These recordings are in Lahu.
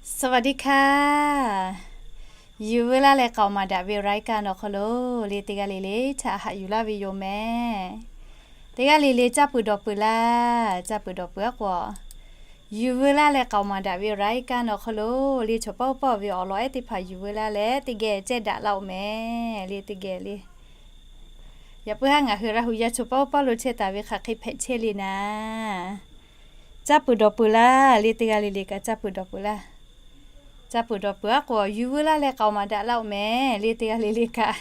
สวัสดีค่ะ Yuˬ veu laˇ leh k'aoˍ maˍ daꞈ ve รายการ awˬ hk'aw lo le, teˇ g'aˇ le le htaꞈ haꞈ yuˬ laˇ ve yoˬ mehˍ. Teˇ g'aˇ le le caˇ peuˬ dawˬ peuˬ laˇ. Caˇ peuˬ dawˬ peuˬ aˉ k'o, yuˬ veu laˇ leh k'aoˍ maˍ daꞈ ve รายการ awˬ hk'aw lo le, chaw paˇ oˇ paˇ ve awˬ lawn ehˉ teˇ hpaˍ yuˬ veu laˇ leh teˇ geh cehˇ daꞈ laˇ-oˬ mehˍ le, teˇ geh le. Yaꞈ puiˉ haˉ ngaˬ hui Laˇ huˍ yaˇ chaw paˇ oˇ paˇ lo chehˇ taˍ ve hk'aˬ hk'e hpehꞈ chehˇ le naˍ, caˇ peuˬ dawˬ peuˬ laˇ le. Teˇ g'aˇ le le kaꞈ caˇ peuˬ dawˬ peuˬ laˇ. Caˇ peuˬ dawˬ peuˬ aˉ k'o, yuˬ veu laˇ leh k'aoˍ maˍ daꞈ laˇ-oˬ mehˍ le, teˇ g'aˇ le le kaꞈ.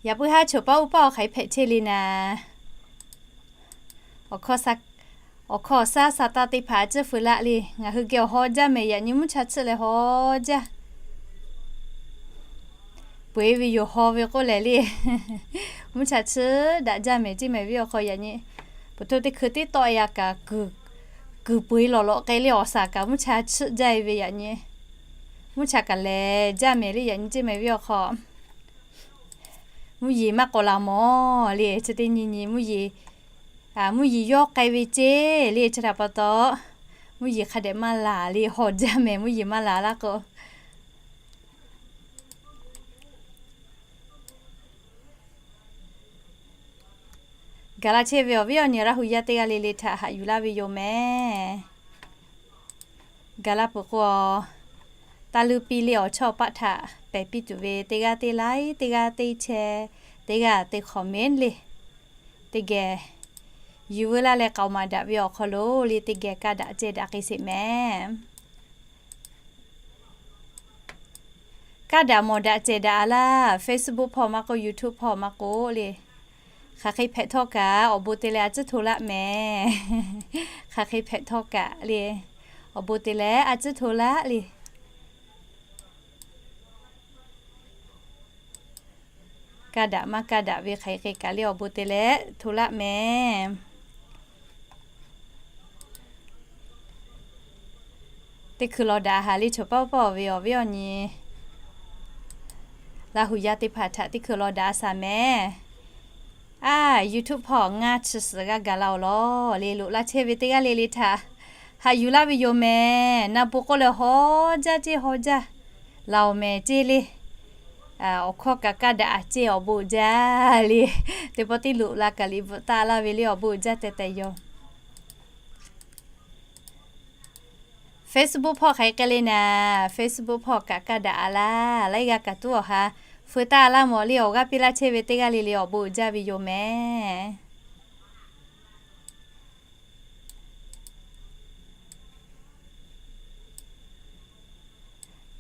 Yaꞈ puiˉ haˉ chaw paˇ oˇ paˇ awˬ hk'aˬ hk'e hpehꞈ chehˇ le naˍ, awˬ hkawˇ awˬ hkawˇ awˬ shaˉ sa taˇ teˇ hpaˍ a ciˉ feu laˆ le. Ngaˬ hui geh awˬ haw jaˇ mehˍ, yaꞈ nyi mvuhˇ cha chiˆ leh haw jaˇ. Peu-eˬ ve yoˬ, haw ve k'oˆ lehˬ le, mvuhˇ cha chiˆ daꞈ jaˇ mehˍ, ceˇ mehˍ ve awˬ hk'aw yaꞈ nyi. Peuˬ hto teˇ hkui teˇ tawˆ yaˇ kaꞈ kuiˬ peu-eˬ lawꞈ lawꞈ k'ai le, awˬ shaˍ kaꞈ mvuhˇ cha chiˆ jaˇ ve yaꞈ nyi. Mvuhˇ cha kaꞈ lehˬ jaˇ mehˍ le, yaꞈ nyi ceˇ mehˍ ve awˬ hk'aw. Mvuhˇ yeˬ maˇ k'awꞈ laˬ mawˬ le, chi teˇ nyi nyi mvuhˇ yeˬ, mvuhˇ yeˬ yawˇ k'ai ve ceˇ le, chi htaꞈ pa taw, mvuhˇ yeˬ hk'a dehꞈ maˇ laˬ le, haw jaˇ mehˍ, mvuhˇ yeˬ maˇ laˬ laˇ k'o. Gaˬ la chehˇ ve awˬ viˉ awˬ nyi Laˇ huˍ yaˇ teˇ g'aˇ le le htaꞈ haꞈ yuˬ laˇ ve yoˬ mehˍ. Gaˬ la peuˬ k'o, taˇ luˇ piˇ le, awˬ chawˇ paˆ htaꞈ pehˬ piˇ tuˬ ve teˇ g'aˇ teˇ like, teˇ g'aˇ teˇ share, teˇ g'aˇ teˇ comment le. Teˇ geh yuˬ veu laˇ leh k'aoˍ maˍ daꞈ ve awˬ hk'aw lo le, teˇ geh kaˇ daꞈ cehˇ daꞈ k'ai sheˍ mehˍ. Kaˇ daꞈ mawˬ daꞈ cehˬ daꞈ a laˇ, Facebook hpawˇ maˇ k'oˆ, YouTube hpawˇ maˇ k'oˆ le. Hk'aˬ hk'e hpehꞈ htawˇ kaꞈ awˬ bon te leh a ciˉ hto laˆ mehˍ. Hk'aˬ hk'e hpehꞈ htawˇ kaꞈ le, awˬ bon te leh a ciˉ hto laˆ le. Kaˇ daꞈ maˇ kaˇ daꞈ ve hk'aˬ hk'e kaꞈ le, awˬ bon te leh hto laˆ mehˍ. Teˇ hkui law daꞈ haˍ le, chaw paˇ oˇ paˇ ve awˬ viˉ awˬ nyi Laˇ huˍ yaˇ teˇ hpaˍ htaꞈ teˇ hkui law daꞈ a shaˍ mehˍ. A, YouTube hpawˇ ngaˇ chi suhˍ g'a gaˬ la-oˬ lawˬ le, loꞈ la chehˇ ve teˇ g'aˇ le le htaꞈ haꞈ yuˬ laˇ ve yoˬ mehˍ. Na bon k'oˆ leh haw jaˇ ceˇ, haw jaˇ laˬ-oˬ mehˍ ceˇ le. Awˬ hkawˇ kaꞈ kaˇ daꞈ a ceˇ, awˬ bon uiˍ jaˇ le. Teˇ pawˆ tiˉ loꞈ la kaꞈ liꞈ bvuhꞈ taˆ laˇ ve le, awˬ bon uiˍ jaˇ tehꞈ tehꞈ yoˬ. Facebook hpawˇ hk'aˬ hk'e k'ai le naˍ, Facebook hpawˇ kaꞈ kaˇ daꞈ a laˇ, laiˉ g'aˇ kaꞈ tuˉ awˬ ha feu taˆ laˇ mawˬ le, awˬ g'aˇ piˇ laˇ chehˇ ve teˇ g'aˇ le le awˬ bon uiˍ jaˇ ve yoˬ mehˍ.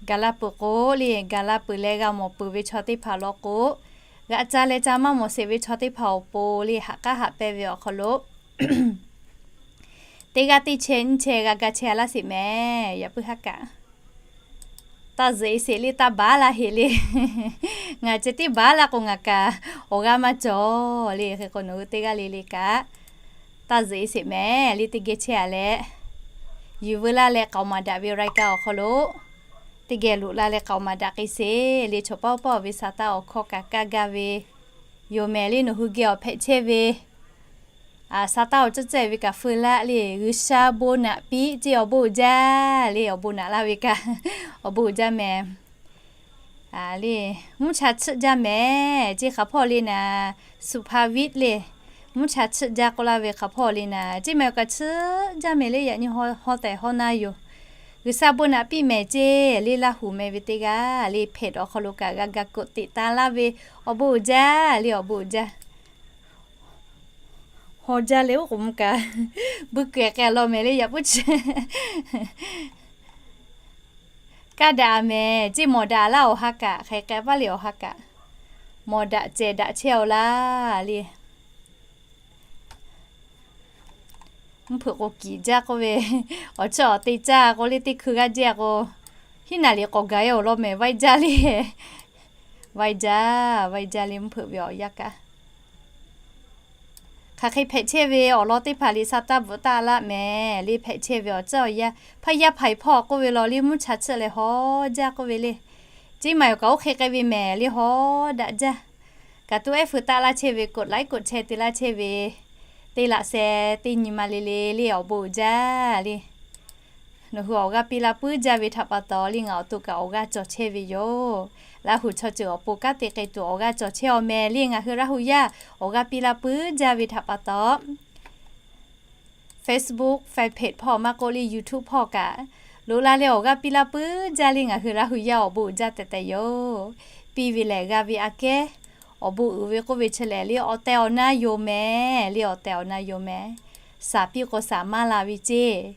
Gaˬ la peuˬ k'o le, gaˬ la peuˬ leh g'a mawˬ peuˬ ve chaw teˇ hpaˍ law k'o, g'a ca leh ca maˇ mawˬ sheˍ ve chaw teˇ hpaˍ awˬ pon le, haꞈ k'aˉ haꞈ pehnˇ ve awˬ hk'aw lo teˇ g'aˇ teˇ chehˇ nyiˇ chehˇ g'a ga chehˇ a laˇ sheˍ mehˍ. Yaꞈ puiˉ haˉ kaꞈ taˇ zuhꞈ e sheˍ le, taˇ baˬ laˇ heˍ le. Ngaˬ ceh tiˉ baˬ laˇ k'o ngaˬ kaꞈ awˬ g'aˇ maˇ cawˬ le. Hk'e k'o nawˬ hui teˇ g'aˇ le le kaꞈ taˇ zuhꞈ e sheˍ mehˍ le, teˇ geh chehˇ a leh, yuˬ veu laˇ leh k'aoˍ maˍ daꞈ ve รายการ awˬ hk'aw lo teˇ geh loꞈ la leh k'aoˍ maˍ daꞈ k'ai sheˍ le. Chaw paˇ oˇ paˇ ve sa taˇ awˬ hkawˇ kaꞈ kaˇ gaˇ ve yoˬ mehˍ le. Nawˬ hui geh awˬ hpehꞈ chehˇ ve sa taˇ awˬ ceuˬ cehˇ ve kaꞈ feu laˆ le. G'uiˬsha bon naꞈ piˇ ceˇ, awˬ bon uiˍ jaˇ le. Awˬ bon naꞈ laˇ ve kaꞈ awˬ bon uiˍ jaˇ mehˍ. Le, mvuhˇ cha chiˆ jaˇ mehˍ ceˇ hk'aˬ hpawˇ le naˍ, สุภาพบุรุษ le. Mvuhˇ cha chiˆ jaˇ k'oˆ laˇ ve hk'aˬ hpawˇ le naˍ, ceˇ mehˍ kaꞈ chiˆ jaˇ mehˍ le, yaꞈ nyi haw tehˬ haw na yoˬ. G'uiˬsha bon naꞈ piˇ mehˍ ceˇ le. Laˇ huˍ meh ve teˇ g'aˇ le, เพจ awˬ hk'aw lo kaꞈ g'a ga กดติดตาม laˇ ve awˬ bon uiˍ jaˇ le, awˬ bon uiˍ jaˇ. Haw jaˇ le, oˉ k'oˍ mvuh kaꞈ buiˇ kehˬ k'ai law mehˍ le, yaꞈ puiˉ chi kaˇ daꞈ mehˍ ceˇ. Mawˬ daꞈ laˇ awˬ ha kaꞈ, hk'aˬ hk'e k'ai paˇ le awˬ ha kaꞈ, mawˬ daꞈ cehˬ daꞈ chehˇ-oˬ laˇ le. Mvuhˇ hpeuꞈ k'o kiˍ jaˇ k'oˆ ve, awˬ chiˇ awˬ te caˇ k'o le, teˇ hkui g'aˇ jehˇ k'o, hiˉ naˍ liˍ k'awꞈ gaˬ-e awˬ lawn mehˍ, vaiˇ jaˇ le. Vaiˇ jaˇ, vaiˇ jaˇ le, mvuhˇ hpeuꞈ ve awˬ yanˇ kaꞈ. Hk'aˬ hk'e hpehꞈ chehˇ ve awˬ lawn teˇ hpaˍ le, sa taˇ bvuhꞈ taˆ laˇ mehˍ le. Hpehꞈ chehˇ ve awˬ ceuˬ awˬ yanˇ, hpaˇ yaˇ hpaˍ hpawˇ k'oˆ ve law le, mvuhˇ cha chiˆ leh haw jaˇ k'oˆ ve le. Ceˇ maˬ yoˬ kaꞈ oˇ hk'e k'ai ve mehˍ le, haw daꞈ jaˇ. Kaꞈ tuˉ ehˉ feu taˆ laˇ chehˇ ve, กดไลค์ กดแชร์ te laˇ chehˇ ve Teˇ laꞈ sheh teˇ nyi ma le le le awˬ bon uiˍ jaˇ le. Nawˬ hui awˬ g'aˇ piˇ laˇ puiˉ jaˇ ve htaꞈ pa taw le ngaˬ awˬ to kaꞈ awˬ g'aˇ cawˬ chehˇ ve yoˬ. Laˇ huˍ chaw ceuˬ awˬ pon kanˉ te k'ai tuˬ awˬ g'aˇ cawˬ chehˇ aw meh le ngaˬ hui Laˇ huˍ yaˇ awˬ g'aˇ piˇ laˇ puiˉ jaˇ ve htaꞈ pa taw Facebook fan page hpawˇ maˇ k'oˆ le YouTube hpawˇ kaꞈ loꞈ la leh awˬ g'aˇ piˇ laˇ puiˉ jaˇ le ngaˬ hui Laˇ huˍ yaˇ awˬ bon uiˍ jaˇ tehꞈ tehꞈ yoˬ. Piˇ ve lehˬ g'a ve aꞈ kehˉ awˬ bon uiˍ ve k'oˆ ve chi lehˬ le awˬ tehˬ awˬ na yoˬ meh le awˬ tehˬ awˬ na yoˬ meh. Shaˍ piˇ k'o shaˍ maˇ la ve ceˇ.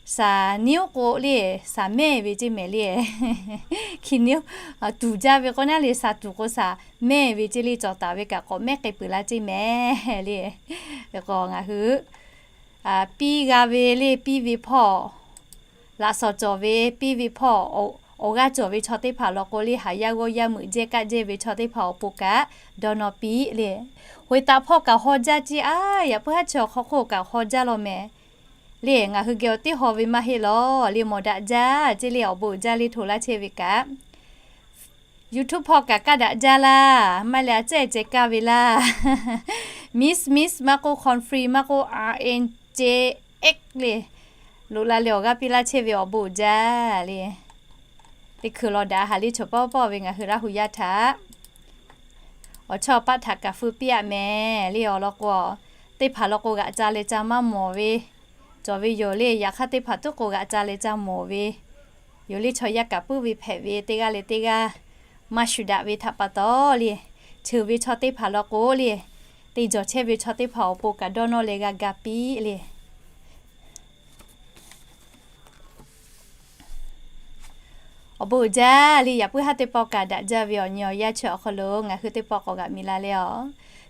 Shaˍ niˉ oˉ k'o le shaˍ mehˇ ve ceˇ mehˍ le. Hki niˉ tuˍ jaˇ ve k'o naˉ le shaˍ tuˍ k'o shaˍ mehˇ ve ceˇ le cawˬ taˍ ve kaꞈ k'awꞈ mehˉ k'ai peuˬ laˇ ceˇ mehˍ le. K'o ngaˬ hui piˇ g'a ve le piˇ ve hpawˇ laꞈ shawnˍ cawˬ ve piˇ ve hpawˇ awˬ g'aˇ cawˬ ve chaw teˇ hpaˍ law k'o le haˍ yaˇ g'awˇ yaˇ meuꞈ jehˇ kaˆ jehˇ ve chaw teˇ hpaˍ awˬ pon kaꞈ dawˇ nawˇ piˇ le. Hoꞈ e taꞈ hpawˇ kaꞈ haw jaˇ ceˇ a, yaꞈ puiˉ haˉ chi awˬ hk'aw hk'oˆ kaꞈ haw jaˇ law mehˍ. Le ngaˬ hui geh awˬ teˇ haw ve maˇ heˆ law le mawˬ daꞈ jaˇ ceˇ le awˬ bon uiˍ jaˇ le hto laˇ chehˇ ve kaꞈ YouTube hpawˇ kaꞈ kaˇ daꞈ jaˇ laˇ, maˇ heˆ leh a cehˇ ceh kaˇ ve laˇ. Miss Miss maˇ k'oˆ Confree maˇ k'oˆ R N J X le loꞈ la leh awˬ g'aˇ piˇ laˇ chehˇ ve awˬ bon uiˍ jaˇ le. Teˇ hkui law daꞈ haˍ le chaw pawˆ pawˆ ve ngaˬ hui Laˇ huˍ yaˇ htaꞈ awˬ chawˇ paˆ htaꞈ kaꞈ feu piˇ aꞈ mehˍ le awˬ lawn k'o teˇ hpaˍ law k'o g'aꞈ ca leh ca maˇ mawˬ ve cawˬ ve yoˬ le. Yaꞈ hk'aˇ teˇ hpaˍ tuˉ k'o g'aꞈ ca leh ca mawˬ ve yoˬ le. Chaw yaˇ kaꞈ puiˉ ve hpehꞈ ve teˇ g'aˇ leh teˇ g'aˇ maˇ shuˍ daꞈ ve htaꞈ pa taw le, cheuˬ ve chaw teˇ hpaˍ law k'o le, te jawˬ chehˇ ve chaw teˇ hpaˍ awˬ pon kaꞈ dawˇ nawˇ leh g'a ga piˇ le. Awˬ bon uiˍ jaˇ le yaꞈ puiˉ haˉ teˇ pawˆ kaꞈ daꞈ jaˇ ve awˬ nyi awˬ yaˇ chi awˬ hk'aw lo ngaˬ hui teˇ pawˆ k'awꞈ g'aꞈ mi la le a.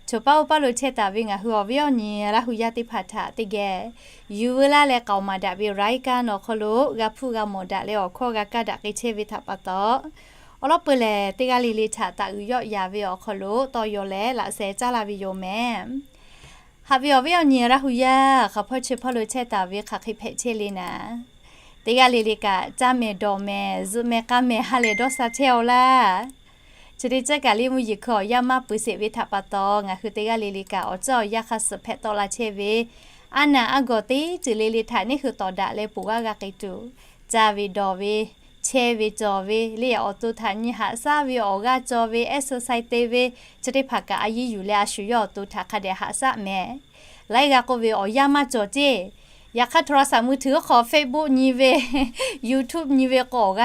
Choˬ paˉ oˇ paˇ lo chehˇ taˍ ve ngaˬ hui awˬ viˉ awˬ nyi Laˇ huˍ yaˇ teˇ hpaˍ htaꞈ teˇ geh yuˬ veu laˇ leh k'aoˍ maˍ daꞈ ve raiˉ kaˇ nawˬ hk'aw lo g'a hpuˇ g'a mawˬ daꞈ leh awˬ hkawˇ g'a kaˇ daꞈ k'ai chehˇ ve htaꞈ pa taw, awˬ lawn peuˬ lehˬ teˇ g'aˇ le le htaꞈ taꞈ uiˍ yawˆ yaˍ ve awˬ hk'aw lo tawˇ yaw leh laꞈ sheh caˇ la ve yoˬ mehˍ. Haꞈ ve awˬ viˉ awˬ nyi Laˇ huˍ yaˇ hk'aˬ hpawˇ chi hpawˇ lo chehˇ taˍ ve hk'aˬ hk'e hpehꞈ chehˇ le naˍ, teˇ g'aˇ le le kaꞈ caˇ mehˍ dawˬ mehˍ zuhꞈ mehˍ k'a mehˍ ha lehˬ dawˇ sha chehˇ aw laˇ. Chi teˇ ceuˬ kaꞈ le mvuhˇ yeˬ hkui awˬ yanˇ maˇ peuˬ sheˍ ve htaꞈ pa taw ngaˬ hui teˇ g'aˇ le le kaꞈ awˬ ceuˬ awˬ yanˇ hk'a suhˍ hpehꞈ tawˆ la chehˇ ve aˉ naˬ aˉ gawˬ teˇ ceuˬ le le htaꞈ neˇ hui tawˍ daꞈ leh poˬ g'aˇ g'a k'ai tuˬ, caˇ ve dawˬ ve, chehˇ ve cawˬ ve le awˬ to htaꞈ nyi haꞈ shaˉ ve awˬ g'aˇ cawˬ ve exercise te ve, chi teˇ hpaˍ kaꞈ a yiˉ yuˬ leh a shu yawˇ awˬ to htaꞈ hk'a dehꞈ haꞈ shaˉ mehˍ. Laiˉ g'a k'oˆ ve awˬ yanˇ maˇ cawˬ ceˇ. Yaꞈ hk'aˇ โทรศัพท์มือถือ hk'aw Facebook nyi ve, YouTube nyi ve k'o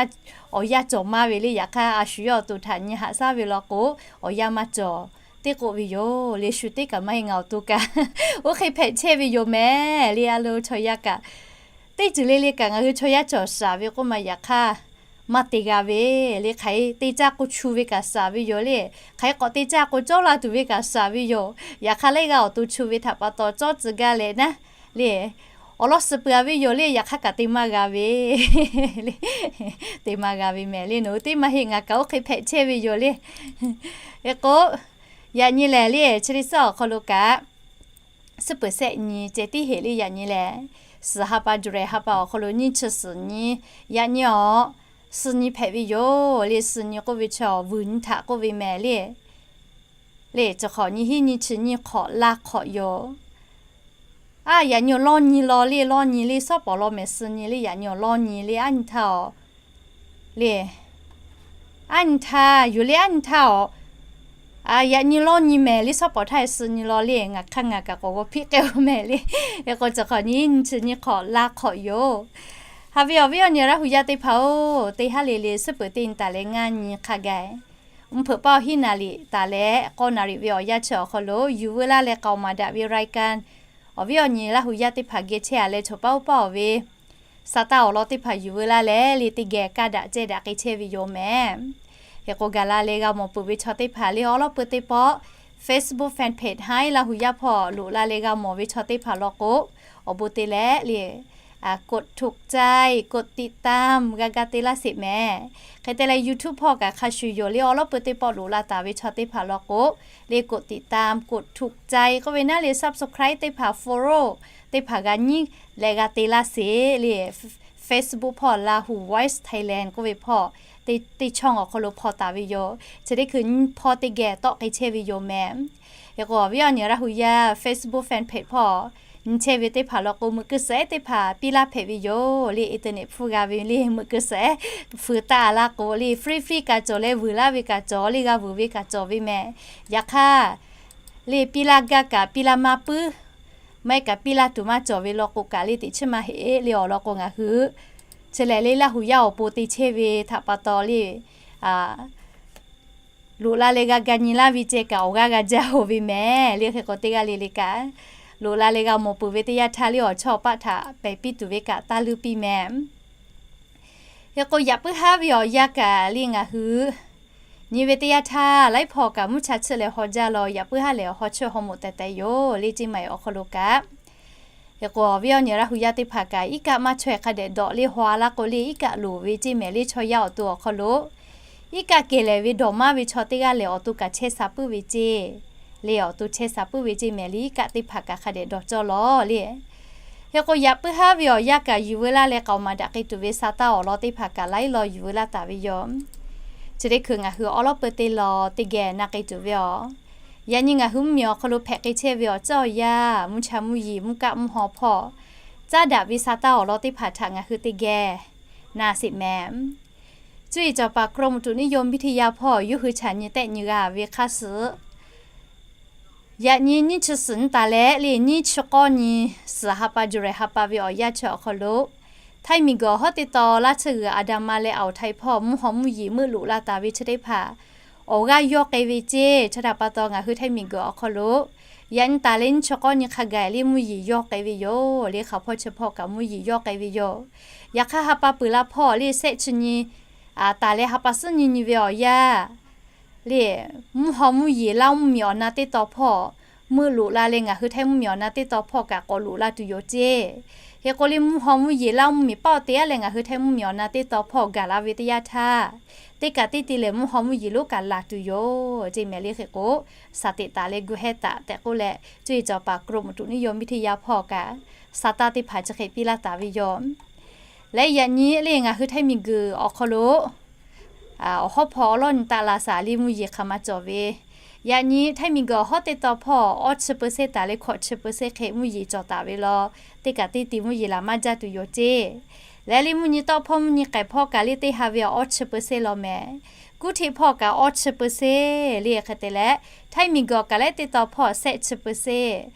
awˬ yanˇ cawˬ maˇ ve le. Yaꞈ hk'aˇ a shu yawˇ awˬ to htaꞈ nyi haꞈ shaˉ ve law k'o awˬ yanˇ maˇ cawˬ. Teˇ k'oˆ ve yoˬ le shu teˇ kaꞈ maˇ heˆ ngaˬ awˬ to kaꞈ oˇ hk'e hpehꞈ chehˇ ve yoˬ mehˍ le. A lo chaw yaˇ kaꞈ teˇ ceuˬ le le kaꞈ ngaˬ hui chaw yaˇ cawˬ shaˍ ve k'oˆ ma yaꞈ hk'aˇ maˇ te g'a ve le. Hk'aˬ hk'e te caˇ k'o chu ve kaꞈ shaˍ ve yoˬ le. Hk'aˬ hk'e k'awꞈ te caˇ k'o cawˇ la tuˬ ve kaꞈ shaˍ ve yoˬ. Yaꞈ hk'aˇ laiˉ g'a awˬ to chu ve htaꞈ pa taw cawˇ tcuh gaˇ leh naˉ le awˬ lawn suh peuˬ a ve yoˬ le. Yaꞈ hk'aˇ kaꞈ te maˇ g'a ve le. Te maˇ g'a ve mehˍ le. Nawˬ hui teˇ maˇ heˆ ngaˬ kaꞈ oˇ hk'e hpehꞈ chehˇ ve yoˬ le. Hk'e k'o yaꞈ nyi lehˬ le chi teˇ suhˉ awˬ hk'aw lo kaꞈ suhˉ peuˬ shehˆ nyi ceh tiˉ heˍ le. Yaꞈ nyi lehˬ suhˍ ha pa July ha pa awˬ hk'aw lo nyiˇ chi suhˍ nyi, yaꞈ nyi awˬ suhˍ nyi hpehꞈ ve yoˬ le. Suhˍ nyi k'oˆ ve chaw vuiˬ nyi htaꞈ k'oˆ ve mehˍ le. Le chi hk'awꞈ nyi hiˉ nyi chi nyi hk'awꞈ la hk'awꞈ yoˬ. A yaꞈ nyi awˬ lawˇ nyi law le, lawˇ nyi le, suhˉ pawˍ law mehˍ suhˍ nyi le. Yaꞈ nyi awˬ lawˇ nyi le, aˉ nyi htaˇ awˬ le, aˉ nyi htaˇ yoˬ le, aˉ nyi htaˇ awˬ yaꞈ nyi lawˇ nyi mehˍ le. Suhˉ pawˍ htaˇ suhˍ nyi law le. Ngaˬ hk'aˇ ngaˬ kaꞈ k'awꞈ g'aw hpiˆ k'ai oˬ mehˍ le. Hk'e k'o chi hk'awꞈ nyi nyi chi nyi hk'awꞈ la hk'awꞈ yoˬ. Haꞈ ve awˬ viˉ awˬ nyi Laˇ huˍ yaˇ teˇ hpaˍ-oˬ, teˇ haˉ le le suhˉ peuˬ teˇ nyi taˍ leh ngaˇ nyi hk'a gaˬ mvuhˇ hpeuꞈ paˇ hiˉ naˍ riˍ taˍ leh k'awˇ naˍ riˍ ve awˬ yanˇ chi awˬ hk'aw lo yuˬ veu laˇ leh k'aoˍ maˍ daꞈ ve รายการ awˬ viˉ awˬ nyi Laˇ huˍ yaˇ teˇ hpaˍ geh chehˇ a leh choˬ paˉ oˇ paˇ awˬ ve sa taˇ awˬ lawn teˇ hpaˍ yuˬ veu laˇ leh le teˇ geh kaˇ daꞈ cehˇ daꞈ k'ai chehˇ ve yoˬ mehˍ. Hk'e k'o gaˬ la leh g'a mawˬ peuˬ ve chaw teˇ hpaˍ le awˬ lawn peuˬ teˇ pawˆ Facebook fan page haˉ Laˇ huˍ yaˇ hpawˇ loꞈ la leh g'a mawˬ ve chaw teˇ hpaˍ law k'o awˬ bon te leh le กดถูกใจ กดติดตาม g'a ga te laˇ sheˍ mehˍ. Hk'e te leh YouTube hpawˇ kaꞈ hk'a shuˍ yoˬ le awˬ lawn peuˬ teˇ pawˆ loꞈ la taˍ ve chaw teˇ hpaˍ law k'o le กดติดตาม กดถูกใจ k'oˆ ve naˉ le subscribe teˇ hpaˍ follow teˇ hpaˍ g'a nyi leh g'a te laˇ sheˍ le. Facebook hpawˇ Lahu Voice Thailand k'oˆ ve hpawˇ teˇ ช่อง awˬ hk'aw lo hpaw taˍ ve yoˬ. Chi teˇ hkui hpawˇ teˇ geh tawˆ k'ai chehˇ ve yoˬ mehˍ. Hk'e k'o, awˬ viˉ awˬ nyi Laˇ hu yaˇ Facebook fan page hpawˇ nyi chehˇ ve teˇ hpaˍ law k'o, meuꞈ keu suhˍ ehˉ teˇ hpaˍ piˇ laˇ hpehꞈ ve yoˬ le. Internet hpfuhˇ g'a ve le, meuꞈ keu suhˍ ehˉ feu taˆ laˇ k'o le, free free kaꞈ cawˬ leh, vuiˬ laˇ ve kaꞈ cawˬ le, g'a vuiˬ ve kaꞈ cawˬ ve mehˍ. Yaꞈ hk'aˇ le, piˇ laˇ gaˇ kaꞈ piˇ laˇ maˇ puiˉ, maˇ heˆ kaꞈ piˇ laˇ tuˬ maˇ cawˬ ve law k'o kaꞈ le, teꞈ chiˉ maˇ heˆ le. Awˬ lawn k'o, ngaˬ hui chi lehˬ le, Laˇ hu yaˇ awˬ pon te chehˇ ve htaꞈ pa taw le, loꞈ la leh g'a ga nyi laˇ ve ceh kaꞈ awˬ g'aˇ g'a jaˇ-oˬ ve mehˍ le. Hk'e k'o, teˇ g'aˇ le le kaꞈ loꞈ la leh g'a mawˬ peuˬ ve teˇ yanˇ htaˇ le, awˬ chawˇ awˬ paˆ htaꞈ pehˬ piˇ tuˬ ve kaꞈ taˇ luˇ piˇ mehˍ. Hk'e k'o, yaꞈ puiˉ haˉ ve awˬ yanˇ kaꞈ le, ngaˬ hui nyi ve teˇ yanˇ htaˇ laiˉ hpawˇ kaꞈ mvuhˇ cha chiˇ leh haw jaˇ law, yaꞈ puiˉ haˉ lehˬ awˬ haw chiˇ haw moꞈ tehˬ tehˬ yoˬ le, Ceˇ maiˍ awˬ hk'aw lo kaꞈ. Hk'e k'o, awˬ viˉ awˬ nyi Laˇ hu yaˇ teˇ hpaˍ kaꞈ, iˉ kaˆ maˇ chaweh hk'a dehꞈ dawꞈ le haw a laˇ k'o le, iˉ kaˆ loˍ ve ceˇ mehˍ le. Chaw yaˇ awˬ to awˬ hk'aw lo iˉ kaˆ kehˬ lehˍ ve dawˬ maˇ ve chaw teˇ g'aˇ lehˬ, awˬ to kaꞈ chehˇ sha puiˉ ve ceˇ le, awˬ to chehˇ sha puiˉ ve ceˇ mehˍ le. Iˉ kaˆ teˇ hpaˍ kaꞈ hk'a dehꞈ dawˬ cawˇ law le. Hk'e k'o, yaꞈ puiˉ haˉ ve awˬ yanˇ kaꞈ yuˬ veu laˇ leh, k'aoˍ maˍ daꞈ k'ai tuˬ ve sa taˇ awˬ lawn teˇ hpaˍ kaꞈ laiˉ law yuˬ veu laˇ taˍ ve yoˬ. Chi teˇ hkui ngaˬ hui awˉ lawˉ peu teˇ law teˇ geh na k'ai tuˬ ve aˬ, yaꞈ nyi ngaˬ hui mvuhˇmiˬ awˬ hk'aw lo hpehꞈ k'ai chehˇ ve awˬ ceuˬ awˬ yanˇ, mvuhˇ cha mvuhˇ yeˬ mvuhˇ kaˆ mvuhˇ haw hpawˇ caˉ daꞈ ve sa taˇ awˬ lawn teˇ hpaˍ htaꞈ ngaˬ hui teˇ geh na sheˍ mehˍ. Cuˇ yiˍ cawˬ paˍ กรมอุตุนิยมวิทยา hpawˇ yawˇ hui chaꞈ nyi tehˆ nyi g'a ve hk'a suhˍ, yaꞈ nyi nyiˇ chi suhˍ nyi taˍ leh le, nyiˇ chi k'awˇ nyi suhˍ ha pa, July ha pa ve awˬ yanˇ chi awˬ hk'aw lo, Htaiˇ miˬguiˬ awˬ hawˉ teˇ tawn laˇ tsuhˇ g'uiˬ Adama leh Awˬ htaiˍ hpawˇ mvuhˇ haw mvuhˇ yeˬ meuˆ loꞈ la taˍ ve chi teˇ hpaˍ awˬ g'aˇ yawˇ k'ai ve ceˇ. Chi htaꞈ pa taw ngaˬ hui Htaiˇ miˬguiˬ awˬ hk'aw lo yaꞈ nyi taˍ leh nyiˇ chi k'awˇ nyi hk'a gaˬ le mvuhˇ yeˬ yawˇ k'ai ve yoˬ le. Hk'aˬ hpawˇ chi hpawˇ kaꞈ mvuhˇ yeˬ yawˇ k'ai ve yoˬ. Yaꞈ hk'aˇ ha pa peuˬ la hpawˇ le, shehˆ chi nyi taˍ leh ha pa suhˉ nyi nyi ve awˬ yanˇ le, mvuhˇ haw mvuhˇ yeˬ Laˇ mvuhˇmiˬ awˬ na teˇ tawn hpawˇ meuˆ loꞈ la leh, ngaˬ hui Htaiˇ mvuhˇmiˬ awˬ na teˇ tawn hpawˇ kaꞈ k'awꞈ loꞈ la tuˬ yoˬ ceˇ. Hk'e k'o le, mvuhˇ haw mvuhˇ yeˬ Laˇ mvuhˇmiˬ paˆ awˬ te aˉ leh ngaˬ hui Htaiˇ mvuhˇmiˬ awˬ na teˇ tawn hpawˇ gaˬ la ve teˇ yanˇ htaˇ, teˇ kaꞈ teˇ te lehˬ mvuhˇ haw mvuhˇ yeˬ lonˉ kaꞈ laˬ tuˬ yoˬ ceˇ mehˍ le. Hk'e k'o, shaˍ teꞈ taˍ leh gu hehˇ taˍ tehꞈ k'oˆ leh, cuˇ yiˍ cawˬ paˍ กรมอุตุนิยมวิทยา hpawˇ kaꞈ sa taˇ teˇ hpaˍ chi hk'e piˇ laˇ taˍ ve yoˬ. Leh yaꞈ nyi le ngaˬ hui Htaiˇ miˬguiˬ awˬ hk'aw lo awˬ hawˉ hpawˇ awˉ lawˉ nyi taˆ la shaˍ le mvuhˇ yeˬ hk'aˬ ma cawˬ ve. Yaꞈ nyi Htaiˇ miˬguiˬ awˬ hawˉ teˇ tawn hpawˇ awˇ chi เปอร์เซ็นต์ taˍ leh hkawꞈ chi เปอร์เซ็นต์ hk'e mvuhˇ yeˬ cawˬ taˍ ve law, teˇ kaꞈ teˇ ti mvuhˇ yeˬ laˬ maˇ jaˇ tuˬ yoˬ ceˇ. Leh le mvuhˇ nyi tawˆ hpawˇ mvuhˇ nyi k'ehˬ hpawˇ kaꞈ le teˇ ha ve awˇ chi เปอร์เซ็นต์ law mehˍ. Kuˉ htiˆ hpawˇ kaꞈ awˇ chi เปอร์เซ็นต์ le hk'e te leh, Htaiˇ miˬguiˬ kaꞈ leh teˇ tawn hpawˇ shehˆ chi เปอร์เซ็นต์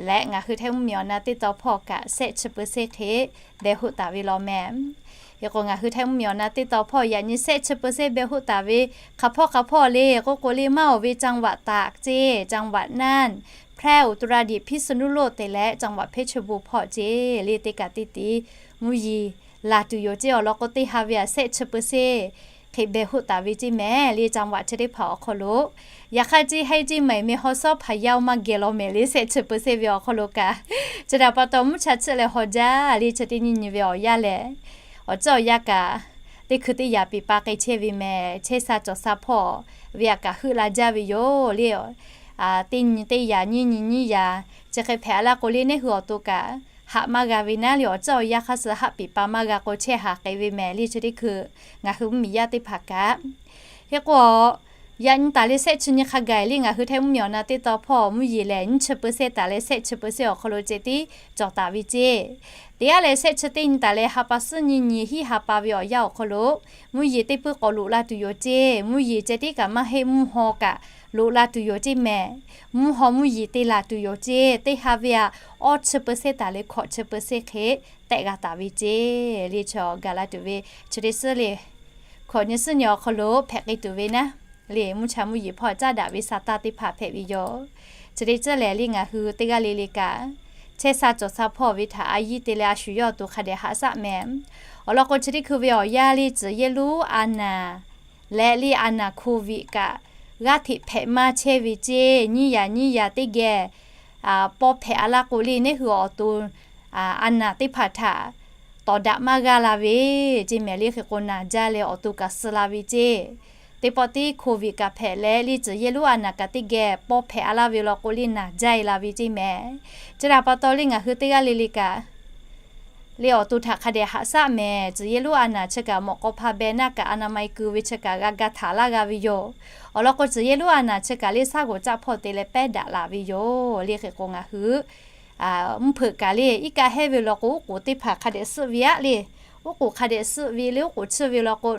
leh ngaˬ hui Htaiˇ mvuhˇmiˬ awˬ na teˇ tawn hpawˇ kaꞈ shehˆ chi เปอร์เซ็นต์ hk'e behˬ hoˆ taˍ ve law mehˍ. Hk'e k'o, ngaˬ hui Htaiˇ mvuhˇmiˬ awˬ na teˇ tawn hpawˇ yaꞈ nyi shehˆ chi เปอร์เซ็นต์ behˬ hoˆ taˍ ve hk'aˬ hpawˇ hk'aˬ hpawˇ le k'oˆ k'o le, maˇ awˬ ve จังหวัดตาก ceˇ, จังหวัดน่าน, แพร่ อุตรดิตถ์ พิษณุโลก te leh จังหวัดเพชรบูรณ์ hpawˇ ceˇ le teˇ kaꞈ teˇ ti mvuhˇ yeˬ laˬ tuˬ yoˬ ceˇ. Awˬ lawn k'o, teˇ ha ve aꞈ shehˆ chi เปอร์เซ็นต์ hk'e behˬ hoˆ taˍ ve ceˇ mehˍ le, จังหวัด chi teˇ hpaˍ awˬ hk'aw lo. Yaꞈ hk'aˇ, ceˇ haiˇ ceˇ maiˍ meh haw sawˉ hpaˍ yaˇ-oˬ maˇ geh law mehˍ le, shehˆ chi เปอร์เซ็นต์ ve awˬ hk'aw lo kaꞈ. Chi htaꞈ pa taw mvuhˇ cha chiˇ leh haw jaˇ le, chi teˇ nyi nyi ve awˬ yanˇ lehˬ, awˬ ceuˬ awˬ yanˇ kaꞈ teˇ hkui teˇ yaꞈ peˍ pa k'ai chehˇ ve mehˍ. Chehˇ sha cawˬ sha hpawˇ ve aꞈ kaꞈ heuˆ la jaˇ ve yoˬ le. Teˇ nyi teˇ yaꞈ, nyiˇ nyi nyiˇ yaꞈ, chi hk'e hpehꞈ a laˇ k'o le, neˇ hui awˬ to kaꞈ haꞈ maˇ g'a ve naˉ le, awˬ ceuˬ awˬ yanˇ hk'aˇ suh haˆ peˍ pa maˇ g'a k'o, chehˇ haˍ k'ai ve mehˍ le. Chi teˇ hkui ngaˬ hui mvuhˇmiˬ yaˇ teˇ hpaˍ kaꞈ. Hk'e k'o, yaꞈ nyi taˍ leh shehˆ chi nyi hk'a gaˬ le ngaˬ hui Htaiˇ mvuhˇmiˬ awˬ na teˇ tawn hpawˇ mvuhˇ yeˬ lehˬ, nyiˇ chi เปอร์เซ็นต์ taˍ leh shehˆ chi เปอร์เซ็นต์ awˬ hk'aw lo ceh tiˉ cawˬ taˍ ve ceˇ. Teˇ g'aˇ leh shehˆ chi teˇ nyi taˍ leh ha pa suhˉ nyi nyi hiˆ ha pa ve awˬ yanˇ awˬ hk'aw lo, mvuhˇ yeˬ teˇ puiˉ k'awꞈ loꞈ la tuˬ yoˬ ceˇ. Mvuhˇ yeˬ ceh tiˉ kaꞈ maˇ heˆ, mvuhˇ haw kaꞈ loꞈ la tuˬ yoˬ ceˇ mehˍ. Mvuhˇ haw mvuhˇ yeˬ te laˬ tuˬ yoˬ ceˇ. Teˇ ha ve aꞈ awˇ chi เปอร์เซ็นต์ taˍ leh hkawꞈ chi เปอร์เซ็นต์ hk'e tehˆ g'a taˍ ve ceˇ le. Chi awˬ gaˬ la tuˬ ve chi teˇ suhˉ le, hkawꞈ nyi suhˉ nyi awˬ hk'aw lo hpehꞈ k'ai tuˬ ve naˉ le, mvuhˇ cha mvuhˇ yeˬ hpawˇ caˉ daꞈ ve sa taˇ teˇ hpaˍ hpehꞈ ve yoˬ. Chi teˇ suhˉ lehˬ le, ngaˬ hui teˇ g'aˇ le le kaꞈ chehˇ sha cawˬ sha hpawˇ ve htaꞈ a yiˇ te leh a shu yawˇ awˬ to hk'a dehꞈ haꞈ shaˆ mehˍ. Awˬ lawn k'o, chi teˇ hkui ve awˬ yanˇ le, tcuhˍ yehˇ lonˉ a naˍ leh le a naˍ โควิด kaꞈ g'aˇ hteꞈ hpehꞈ maˇ chehˇ ve ceˇ. Nyiˇ yaꞈ nyiˇ yaꞈ teˇ geh paw hpehꞈ a laˇ k'o le, neˇ hui awˬ to a naˍ teˇ hpaˍ htaꞈ tawˍ daꞈ maˇ g'a la ve ceˇ mehˍ le. Hk'e k'o, naˍ jaˇ leh awˬ to kaꞈ suh la ve ceˇ. Teˇ pawˆ tiˉ โควิด kaꞈ hpehꞈ leh le, tcuhˍ yehˇ lonˉ a naˍ kaꞈ teˇ geh paw hpehꞈ a laˇ ve law k'o le, naˍ jaˇ e la ve ceˇ mehˍ. Chi htaꞈ pa taw le, ngaˬ hui teˇ g'aˇ le le kaꞈ le awˬ to htaꞈ hk'a dehꞈ haꞈ shaˉ mehˍ. Tcuh yehˇ lonˉ a naˍ chi kaꞈ mawꞈ k'aw hpa beh naˇ kaꞈ a na ma e keu ve chi kaꞈ g'a ga htaˍ laˇ g'a ve yoˬ. Awˬ lawn k'o, tcuh yehˇ lonˉ a naˍ chi kaꞈ le shaˉ g'oˍ caˆ hpawˇ te leh pehˉ daꞈ laˬ ve yoˬ. Le hk'e k'o, ngaˬ hui mvuhˇ hpeuꞈ kaꞈ le iˉ kaˆ hehˉ ve law k'o, oˉ k'oˍ teˇ hpaˍ hk'a dehꞈ suhˆ ve aˉ le. Oˉ k'oˍ hk'a dehꞈ suhˆ ve le, oˉ k'oˍ chiˇ ve law k'o,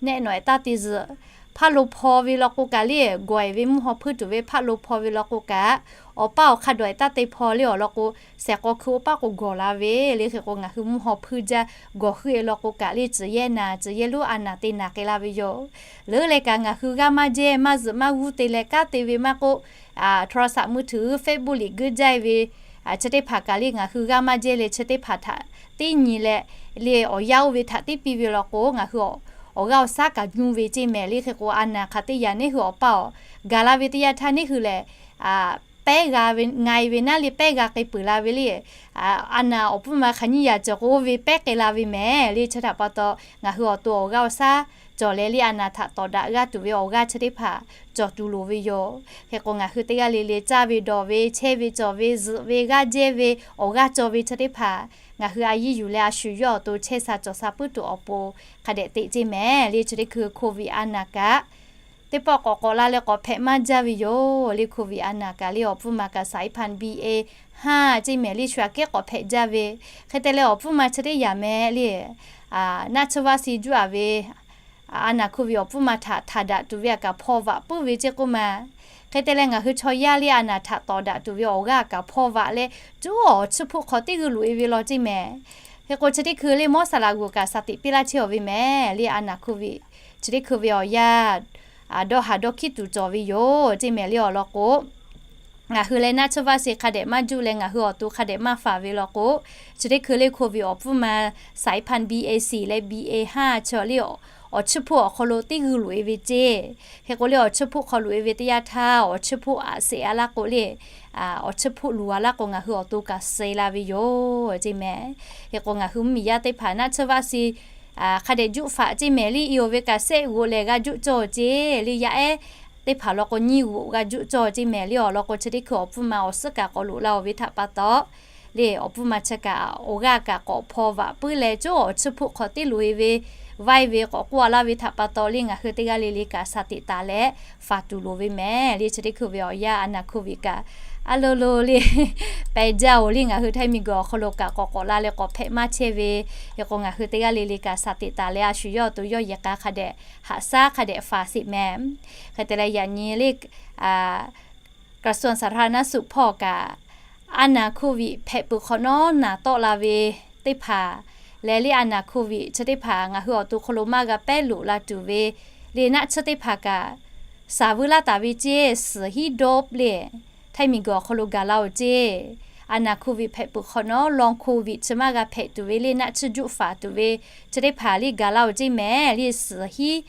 nehˆ nawˬ ehˉ taˇ te zuhꞈ. Hpaˇ lo hpaw ve law k'o kaꞈ le, gawˬ ehˍ ve mvuhˇ haw hpuiˇ tuˬ ve hpaˇ lo hpaw ve law k'o kaꞈ, awˬ paˇ awˬ hk'a dawˬ ehˉ taˇ te hpaw le awˬ lawn k'o, shehˍ k'aw hkui oˇ paˆ k'o gawˬ la ve. Le hk'e k'o, ngaˬ hui mvuhˇ haw hpuiˇ jaˇ gawˬ hui e law k'o kaꞈ le, tcuh yehˇ naˍ, tcuh yehˇ lonˉ a naˍ te naˍ k'ai la ve yoˬ. Leuˉ leh kaꞈ ngaˬ hui g'aˇ maˇ jehˇ maˇ zuhꞈ maˇ g'uˇ te leh kanˉ te ve maˇ k'oˆ, โทรศัพท์มือถือ Facebook liꞈ geuˆ jaˇ e ve chi teˇ hpaˍ kaꞈ le ngaˬ hui g'aˇ maˇ jehˇ leh chi teˇ hpaˍ htaꞈ teˇ nyi leh le awˬ yanˇ oˇ ve htaꞈ teˇ piˇ ve law k'o, ngaˬ hui awˬ g'aˇ awˬ shaˉ kaꞈ nyu ve ceˇ mehˍ. Le hk'e k'o, a naˍ hk'aˬ teˇ yanˇ neˇ hui awˬ paˇ awˬ gaˬ la ve teˇ yanˇ htaˇ neˇ hui lehˬ, pehˉ g'a ve, nga e ve naˉ le pehˉ g'a k'ai peuˬ la ve le. A naˍ awˬ puˇ ma hk'aˬ nyiˇ yaꞈ cawˬ k'o oˇ ve pehˉ k'ai la ve mehˍ. Le chi htaꞈ pa taw, ngaˬ hui awˬ to awˬ g'aˇ awˬ shaˉ cawˬ leh le a naˍ htaꞈ tawˍ daꞈ g'aˇ tuˬ ve awˬ g'aˇ chi teˇ hpaˍ cawˬ tuˬ loˍ ve yoˬ. Hk'e k'o, ngaˬ hui teˇ g'aˇ le le caˇ ve dawˬ ve, chehˇ ve cawˬ ve, zuhꞈ ve, g'aˇ jehˇ ve, awˬ g'aˇ cawˬ ve chi teˇ hpaˍ ngaˬ hui a yiˇ yuˬ leh a shu yawˇ awˬ to chehˇ sha cawˬ sha puiˉ tuˬ awˬ pon hk'a dehꞈ teꞈ ceˇ mehˍ. Le chi teˇ hkui โควิด a naˍ kaꞈ teˇ pawˆ k'awꞈ k'awꞈ la leh k'awꞈ hpehꞈ maˇ jaˇ ve yoˬ. Le โควิด a naˍ kaꞈ le awˬ puˇ ma kaꞈ saiˉ hpanˍ B A haˉ ceˇ mehˍ. Le shu aꞈ kehˉ k'awꞈ hpehꞈ jaˇ ve hk'e te leh awˬ puˇ ma chi teˇ yaꞈ mehˍ le, naˆ tsuhˇ vaˆ si juˇ a ve a naˍ โควิด awˬ puˇ ma htaꞈ htaˍ daꞈ tuˬ ve aꞈ kaꞈ hpaw vaꞈ puiˉ ve ceˇ k'oˆ ma. Hk'e te leh ngaˬ hui chaw yaˇ le a naˍ htaꞈ tawˍ daꞈ tuˬ ve awˬ g'aˇ kaꞈ hpaw vaꞈ leh, cuˉ awˬ chiˇ hpuˆ hk'aw teˇ g'uiˬ loꞈ e ve law ceˇ mehˍ. Hk'e k'o, chi teˇ hkui le mawˇ saˍ laꞈ g'oˍ kaꞈ shaˍ tiꞈ piˇ laˇ chehˇ aˬ ve mehˍ. Le a naˍ โควิด chi teˇ hkui ve awˬ yanˇ dawˇ haˍ dawˇ hkiˉ tuˬ cawˬ ve yoˬ ceˇ mehˍ. Le awˬ lawn k'o, ngaˬ hui leh naˆ tsuhˇ vaˆ si hk'a dehꞈ maˇ juˇ leh ngaˬ hui awˬ to hk'a dehꞈ maˇ faˍ ve law k'o, chi teˇ hkui le โควิด awˬ puˇ ma saiˉ hpanˍ B A สี่ leh บี เอ ห้า chi le awˬ chiˇ hpuˆ awˬ hk'aw lo teˇ g'uiˬ loꞈ e ve ceˇ. Hk'e k'o le awˬ chiˇ hpuˆ hk'aw loꞈ e ve teˇ yanˇ htaˇ awˬ chiˇ hpuˆ aꞈ sheˍ a laˇ k'o le, awˬ chiˇ hpuˆ luˬ a laˇ k'o ngaˬ hui awˬ to kaꞈ suh la ve yoˬ ceˇ mehˍ. Hk'e k'o ngaˬ hui mvuhˇ miˬ yaˇ teˇ hpaˍ naˆ tsuhˇ vaˆ si hk'a dehꞈ juˇ faꞈ ceˇ mehˍ. Le i oˬ ve kaꞈ sehˆ g'oꞈ lehˬ g'a juˇ cawˇ ceˇ. Le yaˇ ehˉ teˇ hpaˍ law k'o nyiˇ g'oꞈ g'a juˇ cawˇ ceˇ mehˍ. Le awˬ lawn k'o chi teˇ hkui awˬ puˇ ma awˬ suhˉ kaꞈ k'awꞈ loꞈ la oˬ ve htaꞈ pa taw le awˬ puˇ ma chi kaꞈ awˬ g'aˇ kaꞈ k'awꞈ hpaw vaꞈ puiˉ leh, cuˉ awˬ chiˇ hpuˆ hk'aw teˇ loꞈ e ve vaˇ e ve k'awꞈ k'oˆ a laˇ ve htaꞈ pa taw le ngaˬ hui teˇ g'aˇ le le kaꞈ shaˍ tiꞈ taˍ leh faˍ tuˬ loˍ ve mehˍ. Le chi teˇ hkui ve awˬ yanˇ a naˍ โควิด kaꞈ a lo lo le pehˬ jaˇ oˬ. Le ngaˬ hui htaiˇ miˬ guiˬ awˬ hk'aw lo kaꞈ k'awꞈ k'awꞈ la leh k'awꞈ hpehꞈ maˇ chehˇ ve, hk'e k'o ngaˬ hui teˇ g'aˇ le le kaꞈ shaˍ tiꞈ taˍ leh a shu yawˇ awˬ to yawˇ yehˬ k'a hk'a dehꞈ haꞈ shaˉ hk'a dehꞈ faˍ sheˍ mehˍ. Hk'e te leh yaꞈ nyi le กระทรวงสาธารณสุข hpawˇ kaꞈ a naˍ โควิด hpehꞈ peuˬ hk'awꞈ nawˉ naˍ tawˆ la ve teˇ hpaˍ leh le a naˍ โควิด chi teˇ hpaˍ ngaˬ hui awˬ to hk'aw lo maˇ g'a pehˉ loꞈ la tuˬ ve le naˆ tsuhˇ teˇ hpaˍ kaꞈ shaˍ vuiˇ laˇ taˍ ve ceˇ. Suhˍ hiˉ โดป le htaiˇ miˬ guiˬ awˬ hk'aw lo gaˬ la oˬ ceˇ. A naˍ โควิด hpehꞈ peuˬ hk'awꞈ nawˉ ลองโควิด chi maˇ g'a hpehꞈ tuˬ ve le naˆ tsuhˇ juˆ faˍ tuˬ ve chi teˇ hpaˍ le gaˬ la oˬ ceˇ mehˍ. Le suhˍ hiˉ